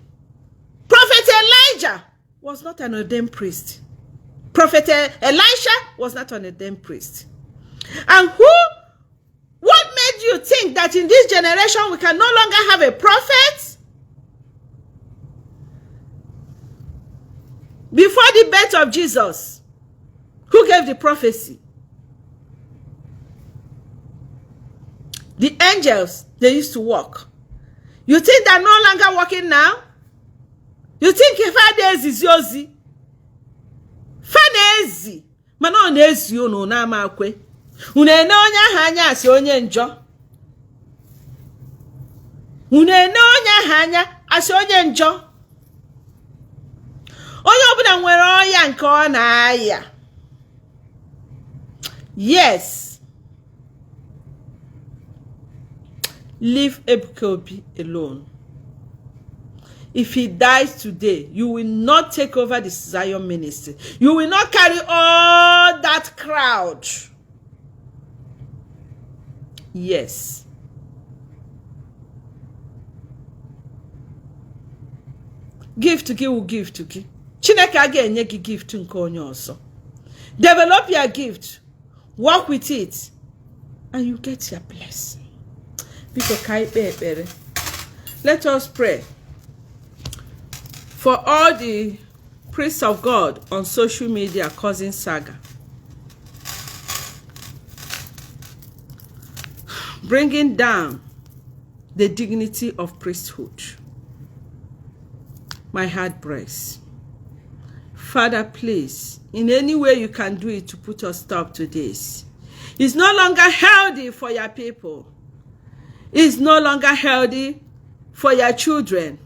Prophet Elijah was not an ordained priest. Prophet Elisha was not an ordained priest. And who, what made you think that in this generation we can no longer have a prophet? Before the birth of Jesus, who gave the prophecy? The angels, they used to walk. You think they're no longer working now? You think if I ezizi ozi fa na-ezi, mana ọ na-ezi unu na-ama akwe unu ene onye ahụ anya asị onye njọ, unu ene onye ahụ anya asị onye njọ. Onye ọbụla nwere ọya nke ọ na-aya. Yes, leave Ebuka Obi alone. If he dies today, you will not take over the Zion ministry. You will not carry all that crowd. Yes, gift gị wụ gift gị. Chineke a ga-enye gị gift nke onye ọzọ. Develop your gift, work with it, and you get your blessing. Biko, ka anyị kpee ekpere. Let us pray for all the priests of God on social media causing saga, bringing down the dignity of priesthood. My heart breaks. Father, please, in any way you can do it to put a stop to this. It's no longer healthy for your people. It's no longer healthy for your children.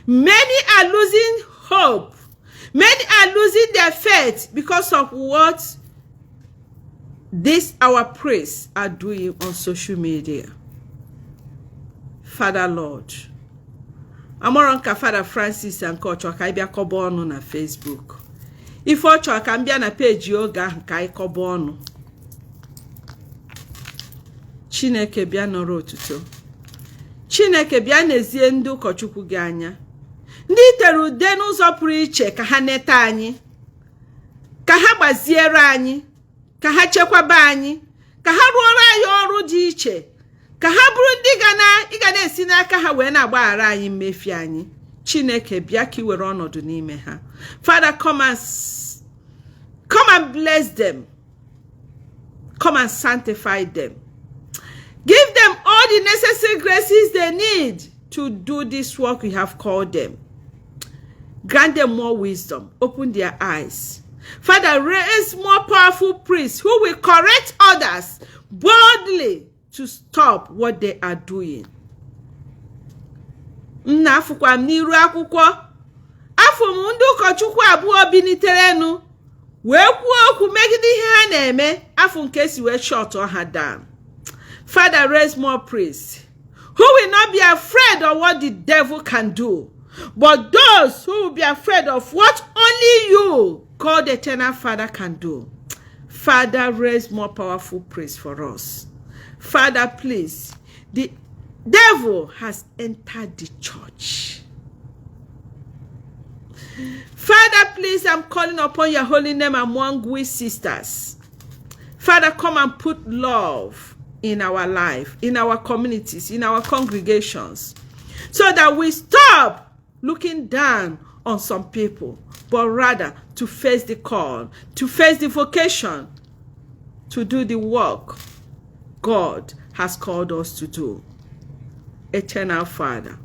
Many are losing hope. Many are losing their faith because of what this our priests are doing on social media. Father Lord, amarọ m ka Father Francis nke ọ chọrọ ka anyị bịa kọba ọnụ na Facebook. Ife ọ chọrọ ka m bịa na peji oge ahụ ka anyị kọba ọnụ. Chineke, bịa nọrọ otuto. Chineke, bịa nezie ndị ụkọchukwu gị anya, ndị tere ude n'ụzọ pụrụ iche, ka ha neta anyị, ka ha gbaziere anyị, ka ha chekwaba anyị, ka ha rụọrọ anyị ọrụ dị iche, ka ha bụrụ ndị ga na ị ga na-esi n'aka ha wee na-agbaghara anyị mmefu anyị. Chineke, bịa ka ị were ọnọdụ n'ime ha. Father, come and bless them. Come and sanctify them. Give them all the necessary graces they need to do this work you have called them. Grant them more wisdom. Open their eyes. Father, raise more powerful priests who will correct others boldly to stop what they are doing. Nna, afụkwa m n'iru akwụkwọ, afụ m ndị ụkọchukwu abụọ biniterenu wee kwuo okwu megide ihe ha na-eme, afụ nke si wee shut ha down. Father, raise more priests who will not be afraid of what the devil can do, but those who will be afraid of what only you, God the Eternal Father, can do. Father, raise more powerful priests for us. Father, please, the devil has entered the church. Father, please, I'm calling upon your holy name among we sisters. Father, come and put love in our life, in our communities, in our congregations, so that we stop looking down on some people, but rather to face the call, to face the vocation, to do the work God has called us to do. Eternal Father,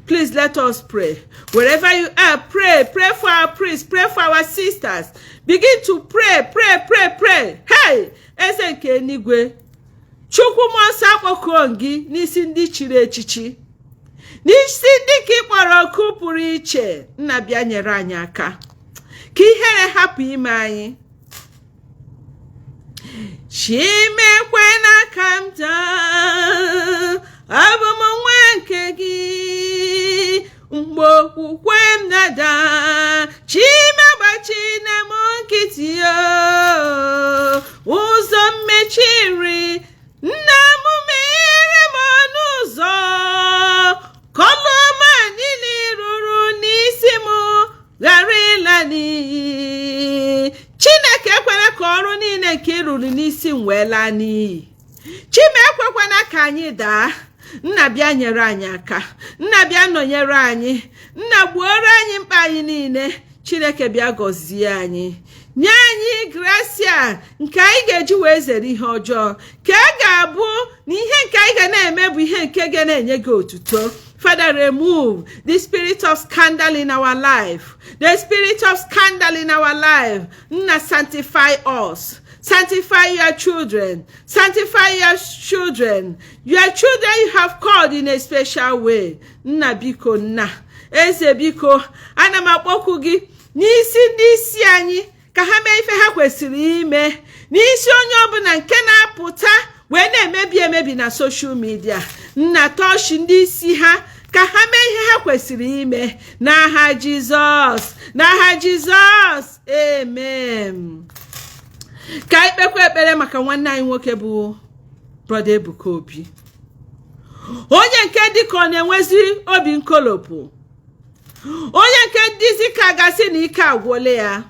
please let us pray. Wherever you are, pray. Pray for our priests. Pray for our sisters. Begin to pray, pray, pray, pray. Hey! Eze nke eluigwe, Chukwu mmụọ nsọ, akpọkuo gị n'isi ndị chiri echichi, n'isi ndị ka ị kpọrọ oku pụrụ iche. Nna, bịa nyere anyị aka ka ihere hapụ ime anyị. Chi m ekwena ka m daa, abụ m nwa nke gị. Mgbe okwukwe m na-ada, Chi m agbachina m nkịtị o. Ụzọ mmechiri, nna m meghere m ọnụ ụzọ. Ka ọlụ ọma niile ruru n'isi m ghara ịla n'iyi. Chineke, ekwela ka ọrụ niile nke ị rụrụ n'isi m wee laa n'iyi. Chi m, ekwekwana ka anyị daa. Nna, bịa nyere anyị aka. Nna, bịa nọnyere anyị. Nna, gbuoro anyị mkpa anyị niile. Chineke, bịa gọzie anyị, nye anyị gracia nke anyị ga-eji wee zere ihe ọjọọ, ka a ga-abụ na ihe nke anyị ga na-eme bụ ihe nke ga na-enye gị otuto. Father, remove the spirit of scandal in our life. The spirit of scandal in our life. Nna, sanctify us. Sanctify your children. Sanctify your children. Your children you have called in a special way. Nna, biko, nna. Eze, biko, ana m akpọku gị n'isi ndị isi anyị ka ha mee ife ha kwesịrị ime, n'isi onye ọbụla nke na-apụta wee na-emebi emebi na social media. Nna, tọọchị ndị isi ha ka ha mee ihe ha kwesịrị ime, n'aha Jizọs, n'aha Jizọs, amen. Ka anyị kpekwa ekpere maka nwanne anyị nwoke bụ Brother Ebuka Obi, onye nke dịka ọ na-enwezi obi nkolopụ, onye nke dịzi ka gasị na ike agwụla ya.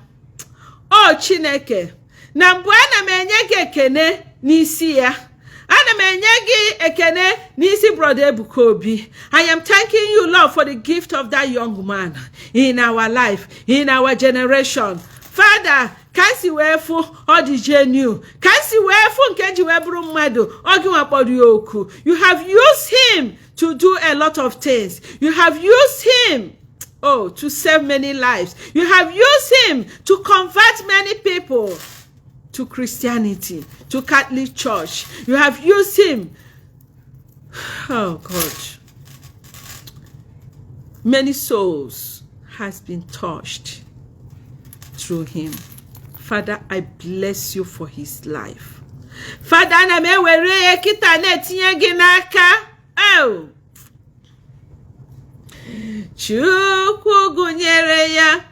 O Chineke, na mbụ ana m enye gị ekene n'isi ya. Ana Ana m enye gị ekene n'isi Brother Ebuka Obi. I am thanking you, Lord, for the gift of that young man in our life, in our generation. Father, ka si wee fụ ọ dị genuine, ka si wee fụ nke ji wee bụrụ mmadụ, ọ gị nwa kpọrọ ya oku. You have used him to do a lot of things. You have used him, oh, to save many lives. You have used him to convert many people to Christianity, to Catholic Church. You have used him, oh God, many souls has been touched through him. Father, I bless you for his life. Father, ana m ewere ya kịta na-etinye gị n'aka. Oh. Chukwu gụnyere ya,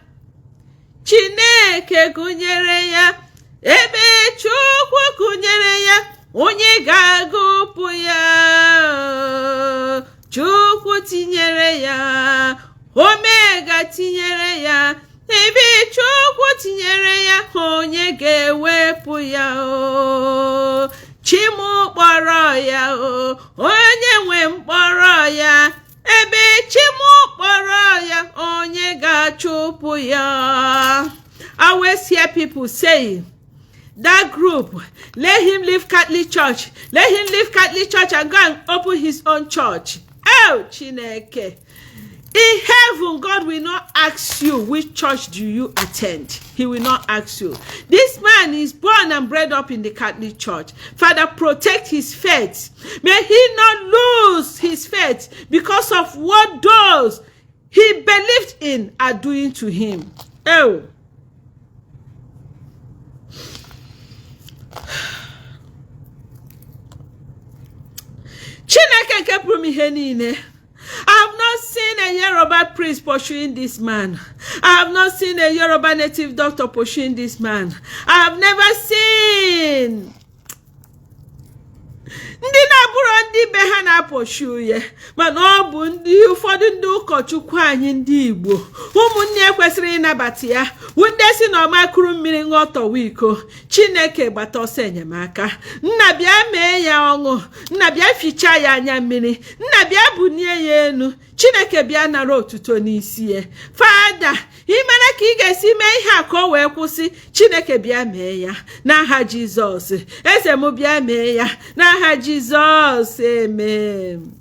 Chineke gụnyere ya, ebe Chukwu gụnyere ya, onye ga-agụpụ ya? Chukwu tinyere ya, Omega tinyere ya, ebe Chukwu tinyere ya, onye ga-ewepụ ya? O Chim kpọrọ ya, o onye nwe mkpọrọ ya, ebe Chim kpọrọ ya, onye ga-achụpụ ya? I always hear people saying that group, let him leave Catholic Church, let him leave Catholic Church and go and open his own church. Oh, Chineke. In heaven, God will not ask you which church do you attend. He will not ask you. This man is born and bred up in the Catholic Church. Father, protect his faith. May he not lose his faith because of what those he believed in are doing to him. Oh. Chineke nke pụrụ m ihe niile. I have not seen a Yoruba priest pursuing this man. I have not seen a Yoruba native doctor pursuing this man. I have never seen ndị na-abụrụ ndị be ha na-apursue ya, mana ọ bụ ndị ụfọdụ ndị ụkọchukwu anyị, ndị Igbo, ụmụnne kwesịrị ịnabata ya, wụ ndị si na ọmakụrụ mmiri ṅụọ tọwa iko. Chineke, gbata ọsọ enyemaka. Nna, bịa mee ya ọṅụ. Nna, bịa fichaa ya anya mmiri. Nna, bịa bunie ya elu. Chineke, bịa nara otuto n'isi ya. Father, ị mara ka ị ga-esi mee ihe a ka o wee kwụsị. Chineke, bịa mee ya n'aha Jizọs. Eze m, bịa mee ya n'aha Jizọs. Amen.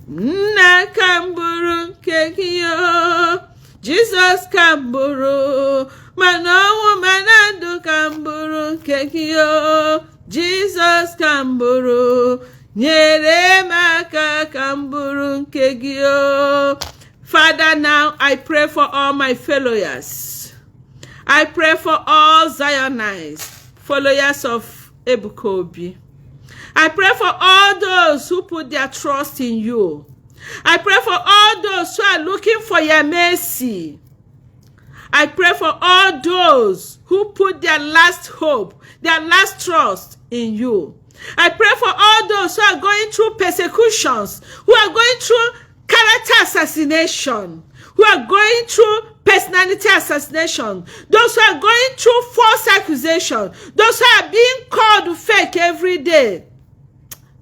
Nna, ka m bụrụ nke gị o Jizọs, ka m bụrụ mana ọnwụ mana ndụ, ka m bụrụ nke gị o Jizọs, ka m bụrụ, nyere m aka ka m bụrụ nke gị o. Father, now I pray for all my followers. I pray for all Zionites, followers of Ebuka Obi. I pray for all those who put their trust in you. I pray for all those who are looking for your mercy. I pray for all those who put their last hope, their last trust in you. I pray for all those who are going through persecutions, who are going through character assassination, who are going through personality assassination, those who are going through false accusation, those who are being called fake every day.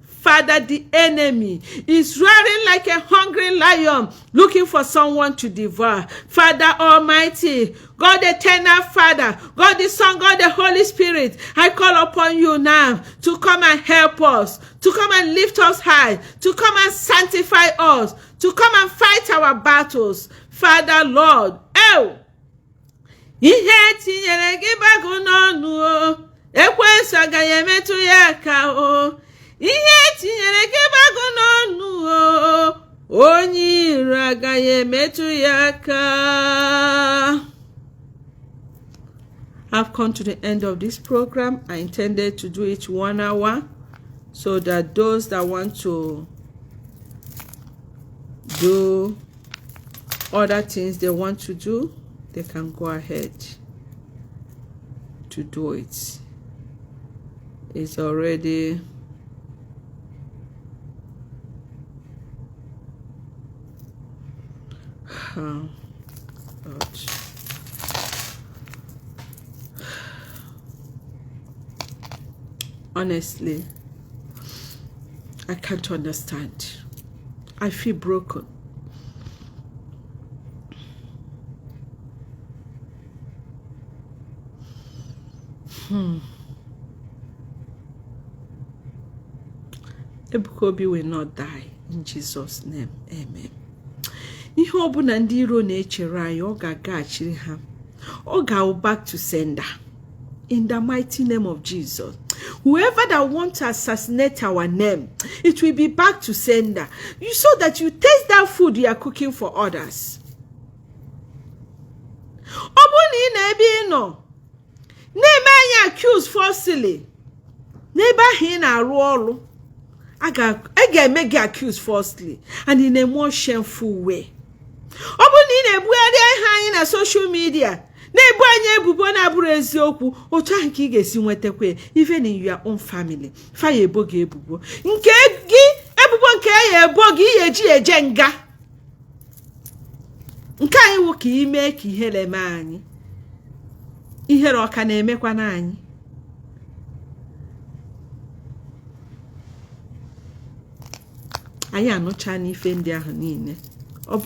Father, the enemy is roaring like a hungry lion looking for someone to devour. Father Almighty, God the eternal Father, God the Son, God the Holy Spirit, I call upon you now to come and help us, to come and lift us high, to come and sanctify us, to come and fight our battles. Father, Lord, oh, ihe tinyere gị bagụ n'ọnụ o, ekwensu agaghị emetụ ya aka o. Ihe tinyere gị bagụ n'ọnụ o, onye iro agaghị emetụ ya aka. I've come to the end of this program. I intended to do it 1 hour so that those that want to do other things they want to do, they can go ahead to do it. It's already God. Honestly, I can't understand. I feel broken. Ebuka Obi will not die in Jesus' name. Amen. Ihe ọbụla ndị iro na-echere anyị, ọ ga-agaghachiri ha. Ọ ga back to sender. In the mighty name of Jesus. Whoever that want to assassinate our name, it will be back to sender. You so that you taste that food you are cooking for others. Ọ bụrụ na ị na ebe ị nọ na-eme anyị accuse falsely n'ebe ahụ ị na-arụ ọrụ, a ga-eme gị accuse falsely and in a more shameful way. Ọ bụrụ na ị na-ebugharị aha anyị na social media, na-ebu anyị ebubo na-abụrụ eziokwu, otu ahụ ka ị ga-esi nwetakwa, even in your own family, faya ebo gị ebubo nke gị, ebubo nke ya ebo gị, ihe eji eje nga. Nke anyị wụ ka ime ka ihere mee anyị. Ihere ọka na-emekwana anyị. Anyị anụcha n'ife ndị ahụ niile. Ọ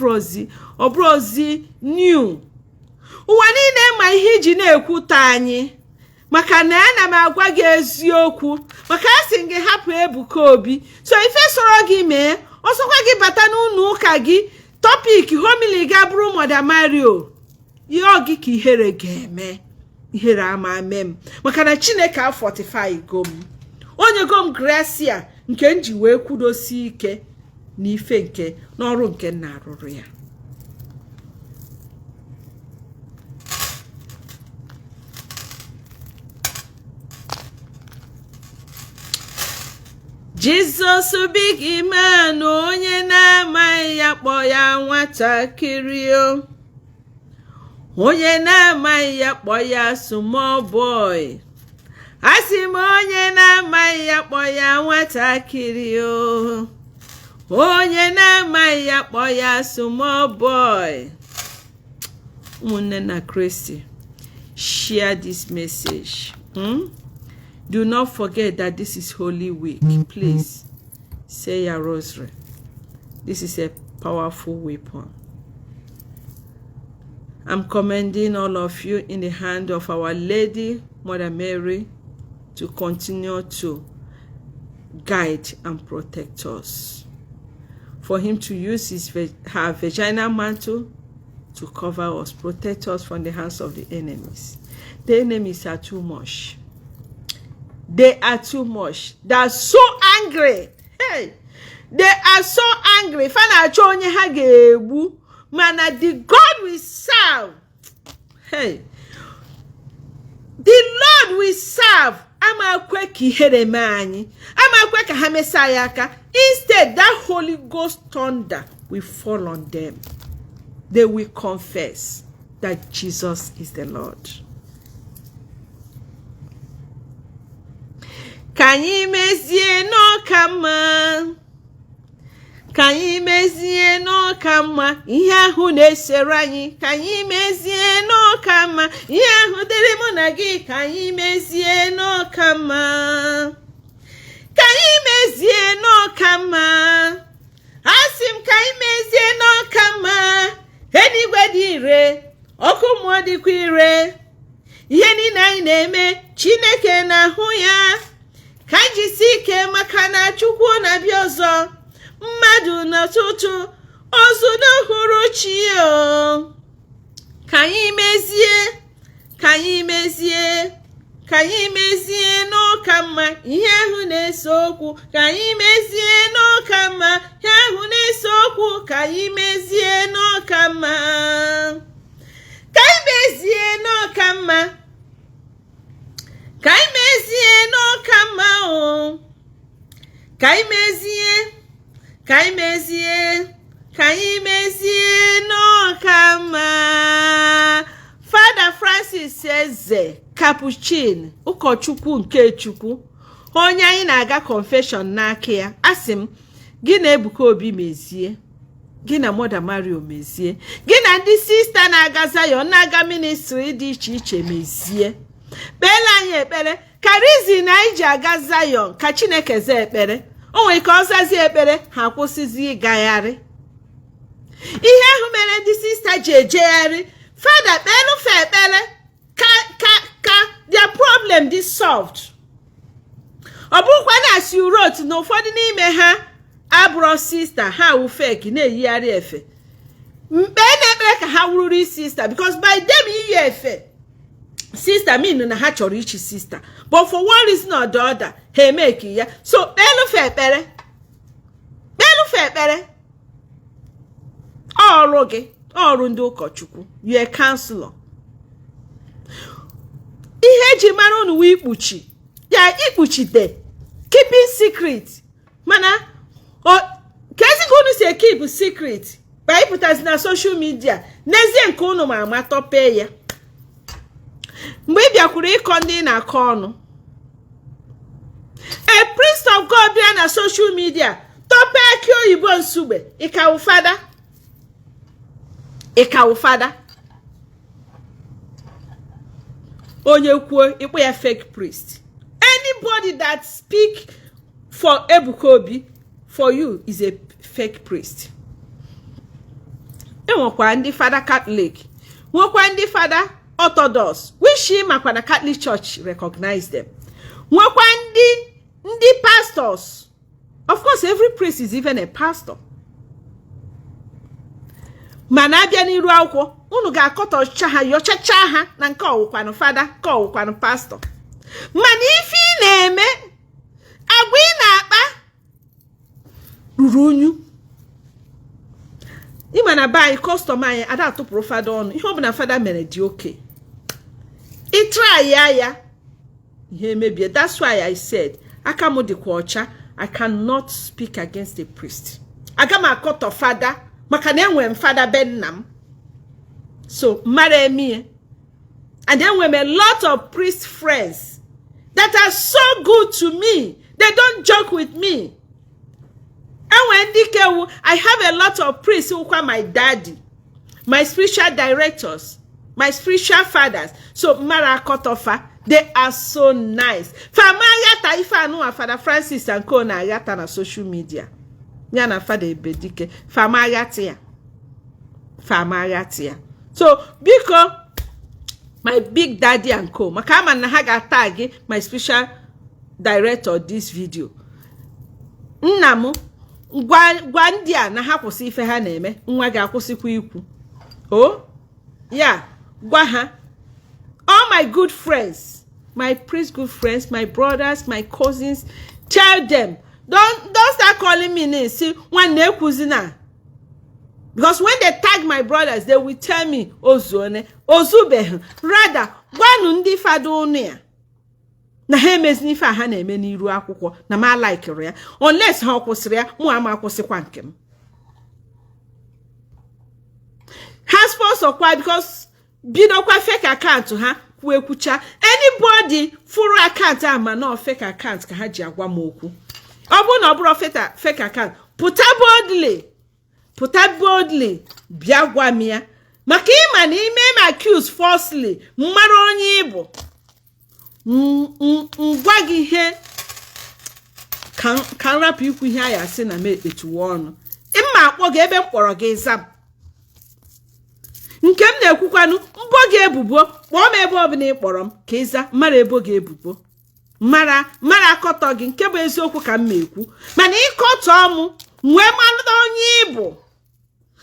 bụrụzi new ụwa niile ma ihe iji na-ekwute anyị, maka na ana m agwa gị eziokwu, maka a sị gị hapụ Ebuka Obi. So ife sọrọ gị mee, ọsọkwa gị bata n'ụlọ ụka gị, topic homily ga bụrụ Mother Mario, ihe ọ gị ka ihere ga-eme. Ihere ama ame m, maka na Chineke a fortify go m, onye go m gracia nke m ji wee kwudosie ike n'ife nke n'ọrụ nke m na-arụrụ ya. Jizọs big man, onye na-amaghị ya kpọ ya nwatakịrị o. Onye na-amaghị ya kpọ ya small boy. Asị m, onye na-amaghị ya kpọ ya nwatakịrị o. Onye na-amaghị ya kpọ ya small boy. Ụmụnne na Kristi, share this message. Do not forget that this is Holy Week. Please say your rosary. This is a powerful weapon. I'm commending all of you in the hand of Our Lady, Mother Mary, to continue to guide and protect us. For him to use her virginal mantle to cover us, protect us from the hands of the enemies. The enemies are too much. They are too much. They are so angry. Hey, they are so angry. Fa na-achọ onye ha ga-egbu, mana the God we serve, hey, the Lord we serve, ama ekwe ka ihere mee anyị, ama ekwe ka ha mesa anyị aka. Instead, that Holy Ghost thunder will fall on them. They will confess that Jesus is the Lord. Ka anyị mezie n'ọka mma, ka anyị mezie n'ọka mma, ihe ahụ na-esere anyị, ka anyị mezie n'ọka mma, ihe ahụ dịrị mụ na gị, ka anyị mezie n'ọka mma, ka anyị mezie n'ọka mma. Asị m, ka anyị mezie n'ọka mma. Eluigwe dị ire, ọkụ mmụọ dịkwa ire. Ihe niile anyị na-eme, Chineke na-ahụ ya. Ka anyị jisi ike, maka na Chukwu na-abịa ọzọ. Mmadụ n'ụtụtụ ozu n'uhuruchi o. Ka anyị mezie, ka anyị mezie, ka anyị mezie n'ụka mma, ihe ahụ na-ese okwu. Ka anyị mezie n'ụka mma, ihe ahụ na-ese okwu. Ka anyị mezie n'ụka mma, ka anyị mezie n'ụka mma, ka anyị mezie n'ụka mma o. Ka anyị mezie, ka anyị mezie, ka anyị mezie n'ụka mma. Fada Francis Eze Capuchin, ụkọchukwu nke Chukwu, onye anyị na-aga confession n'aka ya, asị m gị na Ebuka Obi mezie, gị na Mother Mario mezie, gị na ndị sista na-aga Zion, na-aga ministry dị iche iche mezie. Kpeela anyị ekpere ka Ka reason anyị ji aga Zion ka Chineke zaa ekpere. O nwere ka ọ zazie ekpere, ha akwụsịzi ịgagharị. Ihe ahụ mere ndị sista ji ejegharị, fada kpeelufe ekpere ka their problem dị solved. Ọ bụrụkwa na as you wrote na ụfọdụ n'ime ha abụrọ sista, ha wụ fake na-eyigharị efe, mkpe na-ekpere ka ha wururi sista, because by them iyi efe sista mean na ha chọrọ ichi sista, but for one reason or the other ha emeki ya. So kpeelufe ekpere, kpeelufe ekpere. Ọrụ gị, ọrụ ndị ụkọchukwu, you a counselor. Ihe eji mara unu wee ikpuchi ya, ikpuchite, keeping secret. Mana ka ezi ka unu si ekeep secret ma ịpụtazi na social media? N'ezie, nke unu ma ama tọpee ya. Mgbe ị bịakwuru ịkọ ndị ị na-akọ ọnụ, a priest of God bịa na social media tọpee akị oyibo nsugbe, ịkawu fada, ịkawu fada. Onye kwuo, ịkpọ ya fake priest. Anybody that speak for Ebuka Obi for you is a fake priest. Enwekwa ndị fada Catholic, nwekwa ndị fada Orthodox, which makwa na Catholic Church recognize them, nwekwa ndị pastors. Of course, every priest is even a pastor. Mana abịa n'iru akwụkwọ, unu ga-akọtọcha ha, yọchacha ha na nke ọwụkwanụ fada, nke ọwụkwanụ pastọ. Mana ife ị na-eme, agwa ị na-akpa ruru unyu. Ịma na be anyị, custom anyị, ada atụpụrụ fada ọnụ. Ihe ọbụla fada mere dị oke ịtry ya, ya ihe emebie. That's why I said aka m dịkwa ọcha. I cannot speak against a priest. Aga m akọtọ fada maka na enwere m fada be nna m, so mara emie. And enwere m a lot of priest friends that are so good to me. They don't joke with me. Enwere ndị kewu. I have a lot of priests who my daddy, my spiritual directors, my spiritual fathers, so mara akọtọfa. They are so nice. Fama aghata ife anụ Fada Francis and co na-aghata na social media ya na Fada Ebedike. Fama aghata ya, fama aghata ya. So biko, my big daddy and co, maka ama na ha ga-ata gị, my spiritual director, this video, nna m, gwa ndị a na ha kwụsị ife ha na-eme. Nwa ga-akwụsịkwa ikwu o ya. Gwa ha, all my good friends, my priest good friends, my brothers, my cousins, tell them, don't start calling me names. See, nwanne, ekwuzina, because when they tag my brothers, they will tell me ozuone ozubeghị. Rather, gwanụ ndị fada ụnụ ya na ha emezina ife a ha na-eme n'iru akwụkwọ, na m alikiri ya. Unless ha kwụsịrị ya, mụ ama akwụsịkwa nke m. Ha sponsor kwa, because bidokwa fake account ha kwuo ekwucha. Anybody fụrụ account ahụ ma na fake account ka ha ji agwa m okwu. Ọ bụrụ na ọ bụrụ fake account, pụta boldly, pụta boldly bịa gwa m ya, maka ịma na ime m accuse falsely, mara onye ị bụ, ngwa gị ihe ka m rapụ ikwu ihe a ya asị na m ekpetuwe ọnụ. Mma akpọ gị ebe m kpọrọ gị zam. Nke m na-ekwukwanụ mbọ gị ebubo, kpọọ m ebe ọbụla ị kpọrọ m ka ịza. Mara ebo gị ebubo, mara mara akọtọ gị. Nke bụ eziokwu ka m ma ekwu, mana ịkọtọ m nwee malụ onye ị bụ.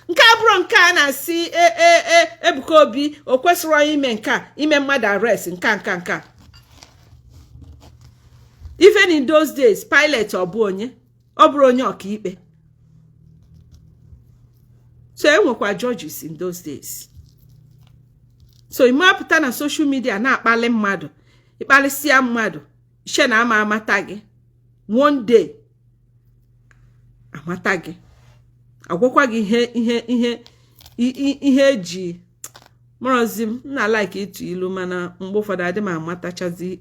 Nke a bụrụ nke a na-asị e Ebuka Obi o kwesịrị ime nke a, ime mmadụ arrest, nka nka nka. Even in those days, Pilate ọ bụ onye, ọ bụrụ onye ọkaikpe. So enwekwa judges in those days. So ịmapụta na social media na-akpali mmadụ, ịkpalịsịa mmadụ, iche na ama amata gị. One day amata gị, agwakwa gị ihe ihe ihe ihe eji mụrọzi m na like ịtụ ilu, mana mgbe ụfọdụ adị m amatachazi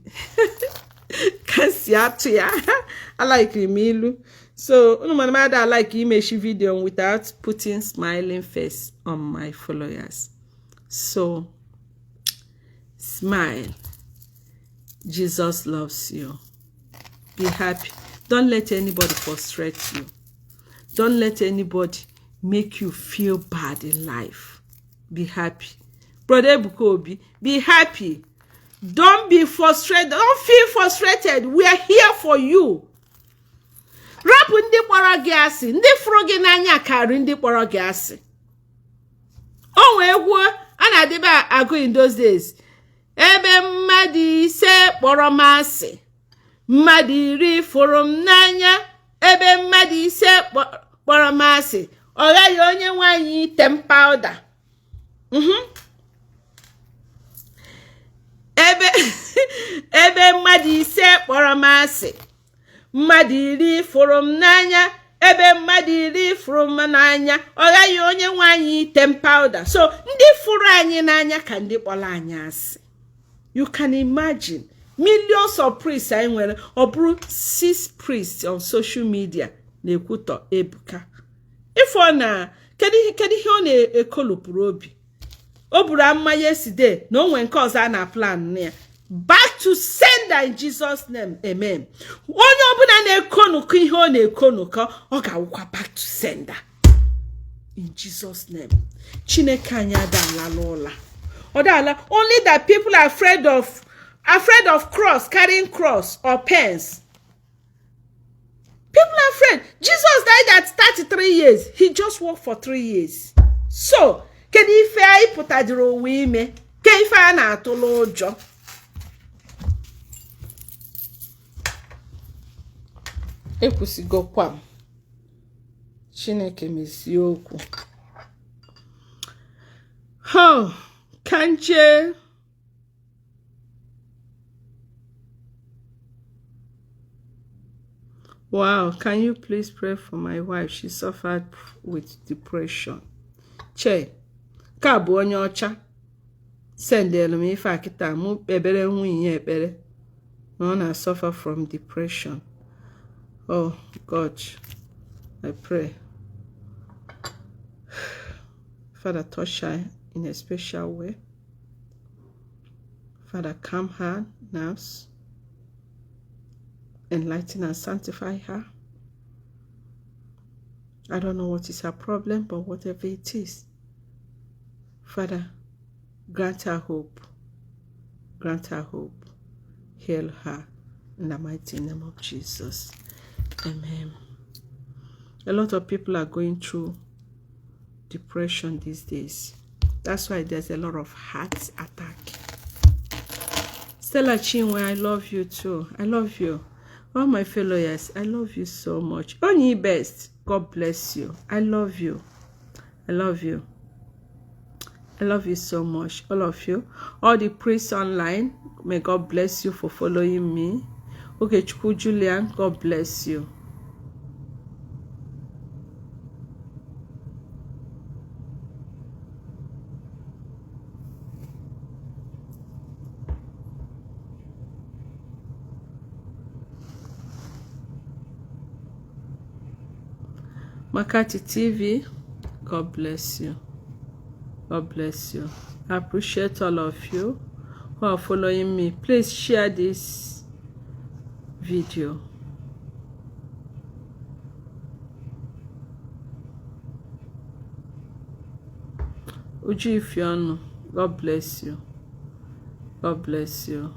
ka si atụ ya. Alikiri m ilu, so unu mana m ada alike imechi video without putting smiling face on my followers. So smile. Jesus loves you. Be happy. Don't let anybody frustrate you. Don't let anybody make you feel bad in life. Be happy. Brother Ebuka Obi, be happy. Don't be frustrated. Don't feel frustrated. We are here for you. Rapụ ndị kpọrọ gị asị, ndị fụrụ gị n'anya karị ndị kpọrọ gị asị. O nwee egwu a na-adịba agụ in those days. Ebe mmadụ 5 kpọrọ m asị, mmadụ 10 fụrụ m n'anya, ebe mmadụ 5 kpọrọ m asị, ọ ghaghị onye nwaanyị ite m powder. Ebe mmadụ 5 kpọrọ m asị, mmadụ 10 fụrụ m n'anya, ebe mmadụ 10 fụrụ m n'anya, ọ ghaghị onye nwaanyị ite m powder. So ndị fụrụ anyị n'anya ka ndị kpọrọ anyị asị. You can imagine millions of priests anyị nwere, ọ bụrụ 6 priests on social media na-ekwutọ Ebuka. Ife ọ na kedu ihe ọ na-ekolopụrụ obi? O buru amma yesterday na o nwee nke ọzọ a na plan ya. Back to sender in Jesus name, amen. Onye ọbụla na-ekonukọ ihe ọ na-ekonukọ, ọ ga-awụkwa back to sender in Jesus name. Chineke anyị adala ụla. Ọ dala. Only that people are afraid of cross, carrying cross or pens. People are afraid. Jesus died at 33 years. He just worked for 3 years. So, kedu ife anyị pụtadịrị ụwa ime? Ke ife a na-atụlụ ụjọ? Ekwusigokwa m. Chineke mezie okwu. Kanje. Wow, can you please pray for my wife? She suffered with depression. Che, ka bụ onye ọcha. Sendelu m ife a kịta mụ kpebere nwunye ekpere. Na ọ na-suffer from depression. Oh God, I pray. Father, touch her in a special way. Father, calm her nerves. Enlighten and sanctify her. I don't know what is her problem, but whatever it is, Father, grant her hope. Grant her hope. Heal her in the mighty name of Jesus. Amen. A lot of people are going through depression these days. That's why there's a lot of heart attack. Stella Chinwe, I love you too. I love you. All my fellow, yes, I love you so much. Only best. God bless you. I love you. I love you. I love you so much. All of you. All the priests online, may God bless you for following me. Okay, Chukwu Julian, God bless you. Makati TV, God bless you. God bless you. I appreciate all of you who are following me. Please share this video. Uju Ifeonu, God bless you. God bless you.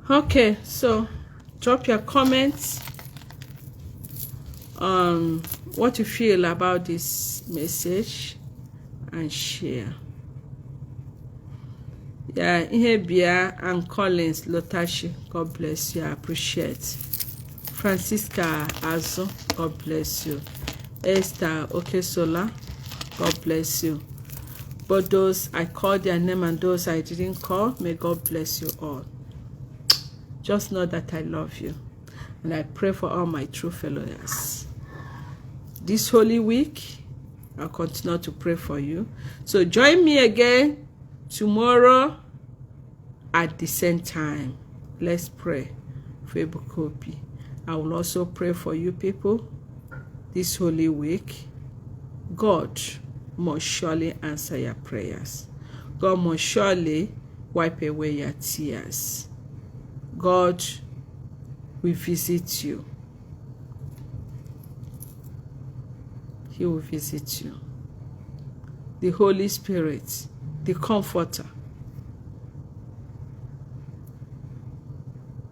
Okay, so drop your comments on what you feel about this message and share. Yeah, Ihebia and Collins Lotashi, God bless you. I appreciate. Francisca Azo, God bless you. Esther Okesola, God bless you. But those I called their name and those I didn't call, may God bless you all. Just know that I love you. And I pray for all my true followers. This Holy Week, I'll continue to pray for you. So join me again tomorrow at the same time. Let's pray for Ebuka Obi. I will also pray for you people this Holy Week. God must surely answer your prayers. God must surely wipe away your tears. God will visit you. He will visit you. The Holy Spirit, the Comforter,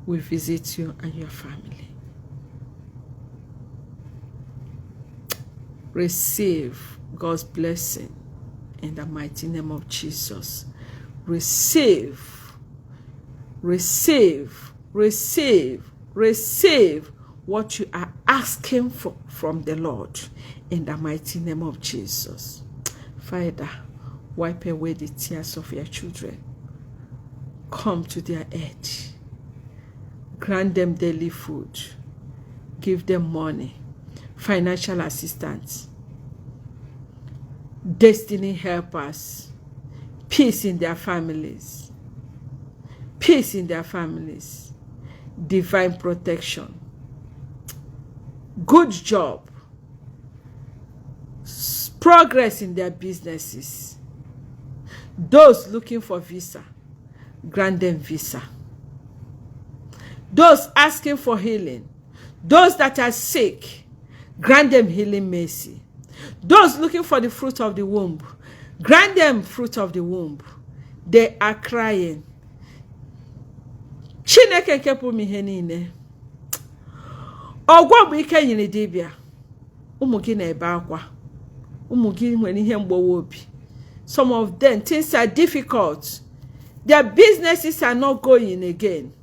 will visit you and your family. Receive God's blessing in the mighty name of Jesus. Receive, receive, receive, receive what you are asking for from the Lord in the mighty name of Jesus. Father, wipe away the tears of your children. Come to their aid. Grant them daily food. Give them money, financial assistance, destiny helpers, peace in their families, peace in their families, divine protection, good job, progress in their businesses. Those looking for visa, grant them visa. Those asking for healing, those that are sick, grant them healing mercy. Those looking for the fruit of the womb, grant them fruit of the womb. They are crying. Chineke nke pụrụ ihe niile. Ọgwọ bụ ike nyere dibịa. Ụmụ gị na-ebe akwa. Ụmụ gị nwere ihe mgbawa obi. Some of them, things are difficult. Their businesses are not going again.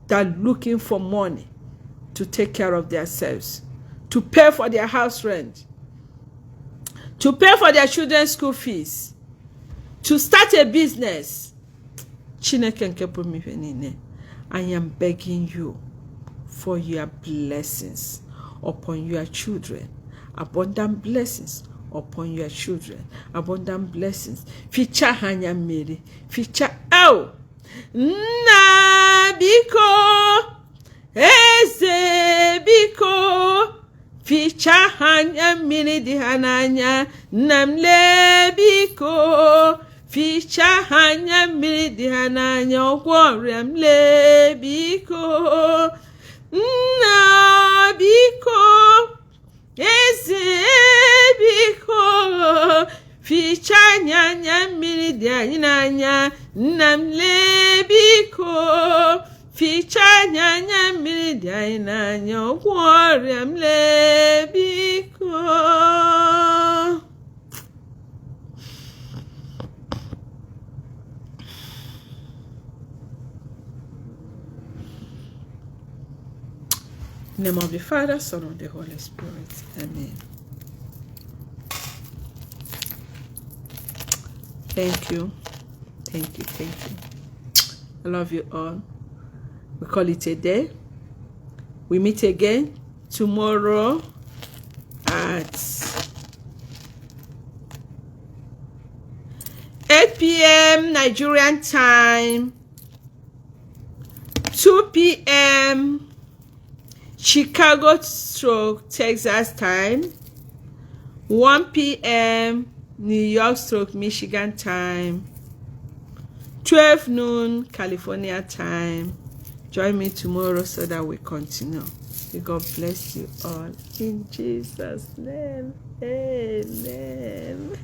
They're looking for money to take care of themselves, to pay for their house rent, to pay for their children's school fees, to start a business. Chineke nke pụrụ ife niile, I am begging you for your blessings upon your children, abundant blessings upon your children, abundant blessings. Fichaa ha anya mmiri, fichaa. Oh! Nna biko, eze biko, fichaa ha anya mmiri dị ha n'anya. Nna m lee biko, fichaa ha anya mmiri dị ha n'anya. Ọgwọ ọrịa m lee biko. Nna biko, eze biko, fichaa anya anya mmiri dị anyị n'anya. Nna m lee biko, fichaa anya anya mmiri dị anyị n'anya. Ọgwọ ọrịa m lee biko. In the name of the Father, Son, of the Holy Spirit. Amen. Thank you. Thank you. Thank you. I love you all. We call it a day. We meet again tomorrow at 8 p.m. Nigerian time, 2 p.m. Chicago stroke Texas time, 1 p.m. New York stroke Michigan time, 12 noon California time. Join me tomorrow so that we continue. May God bless you all in Jesus' name. Amen.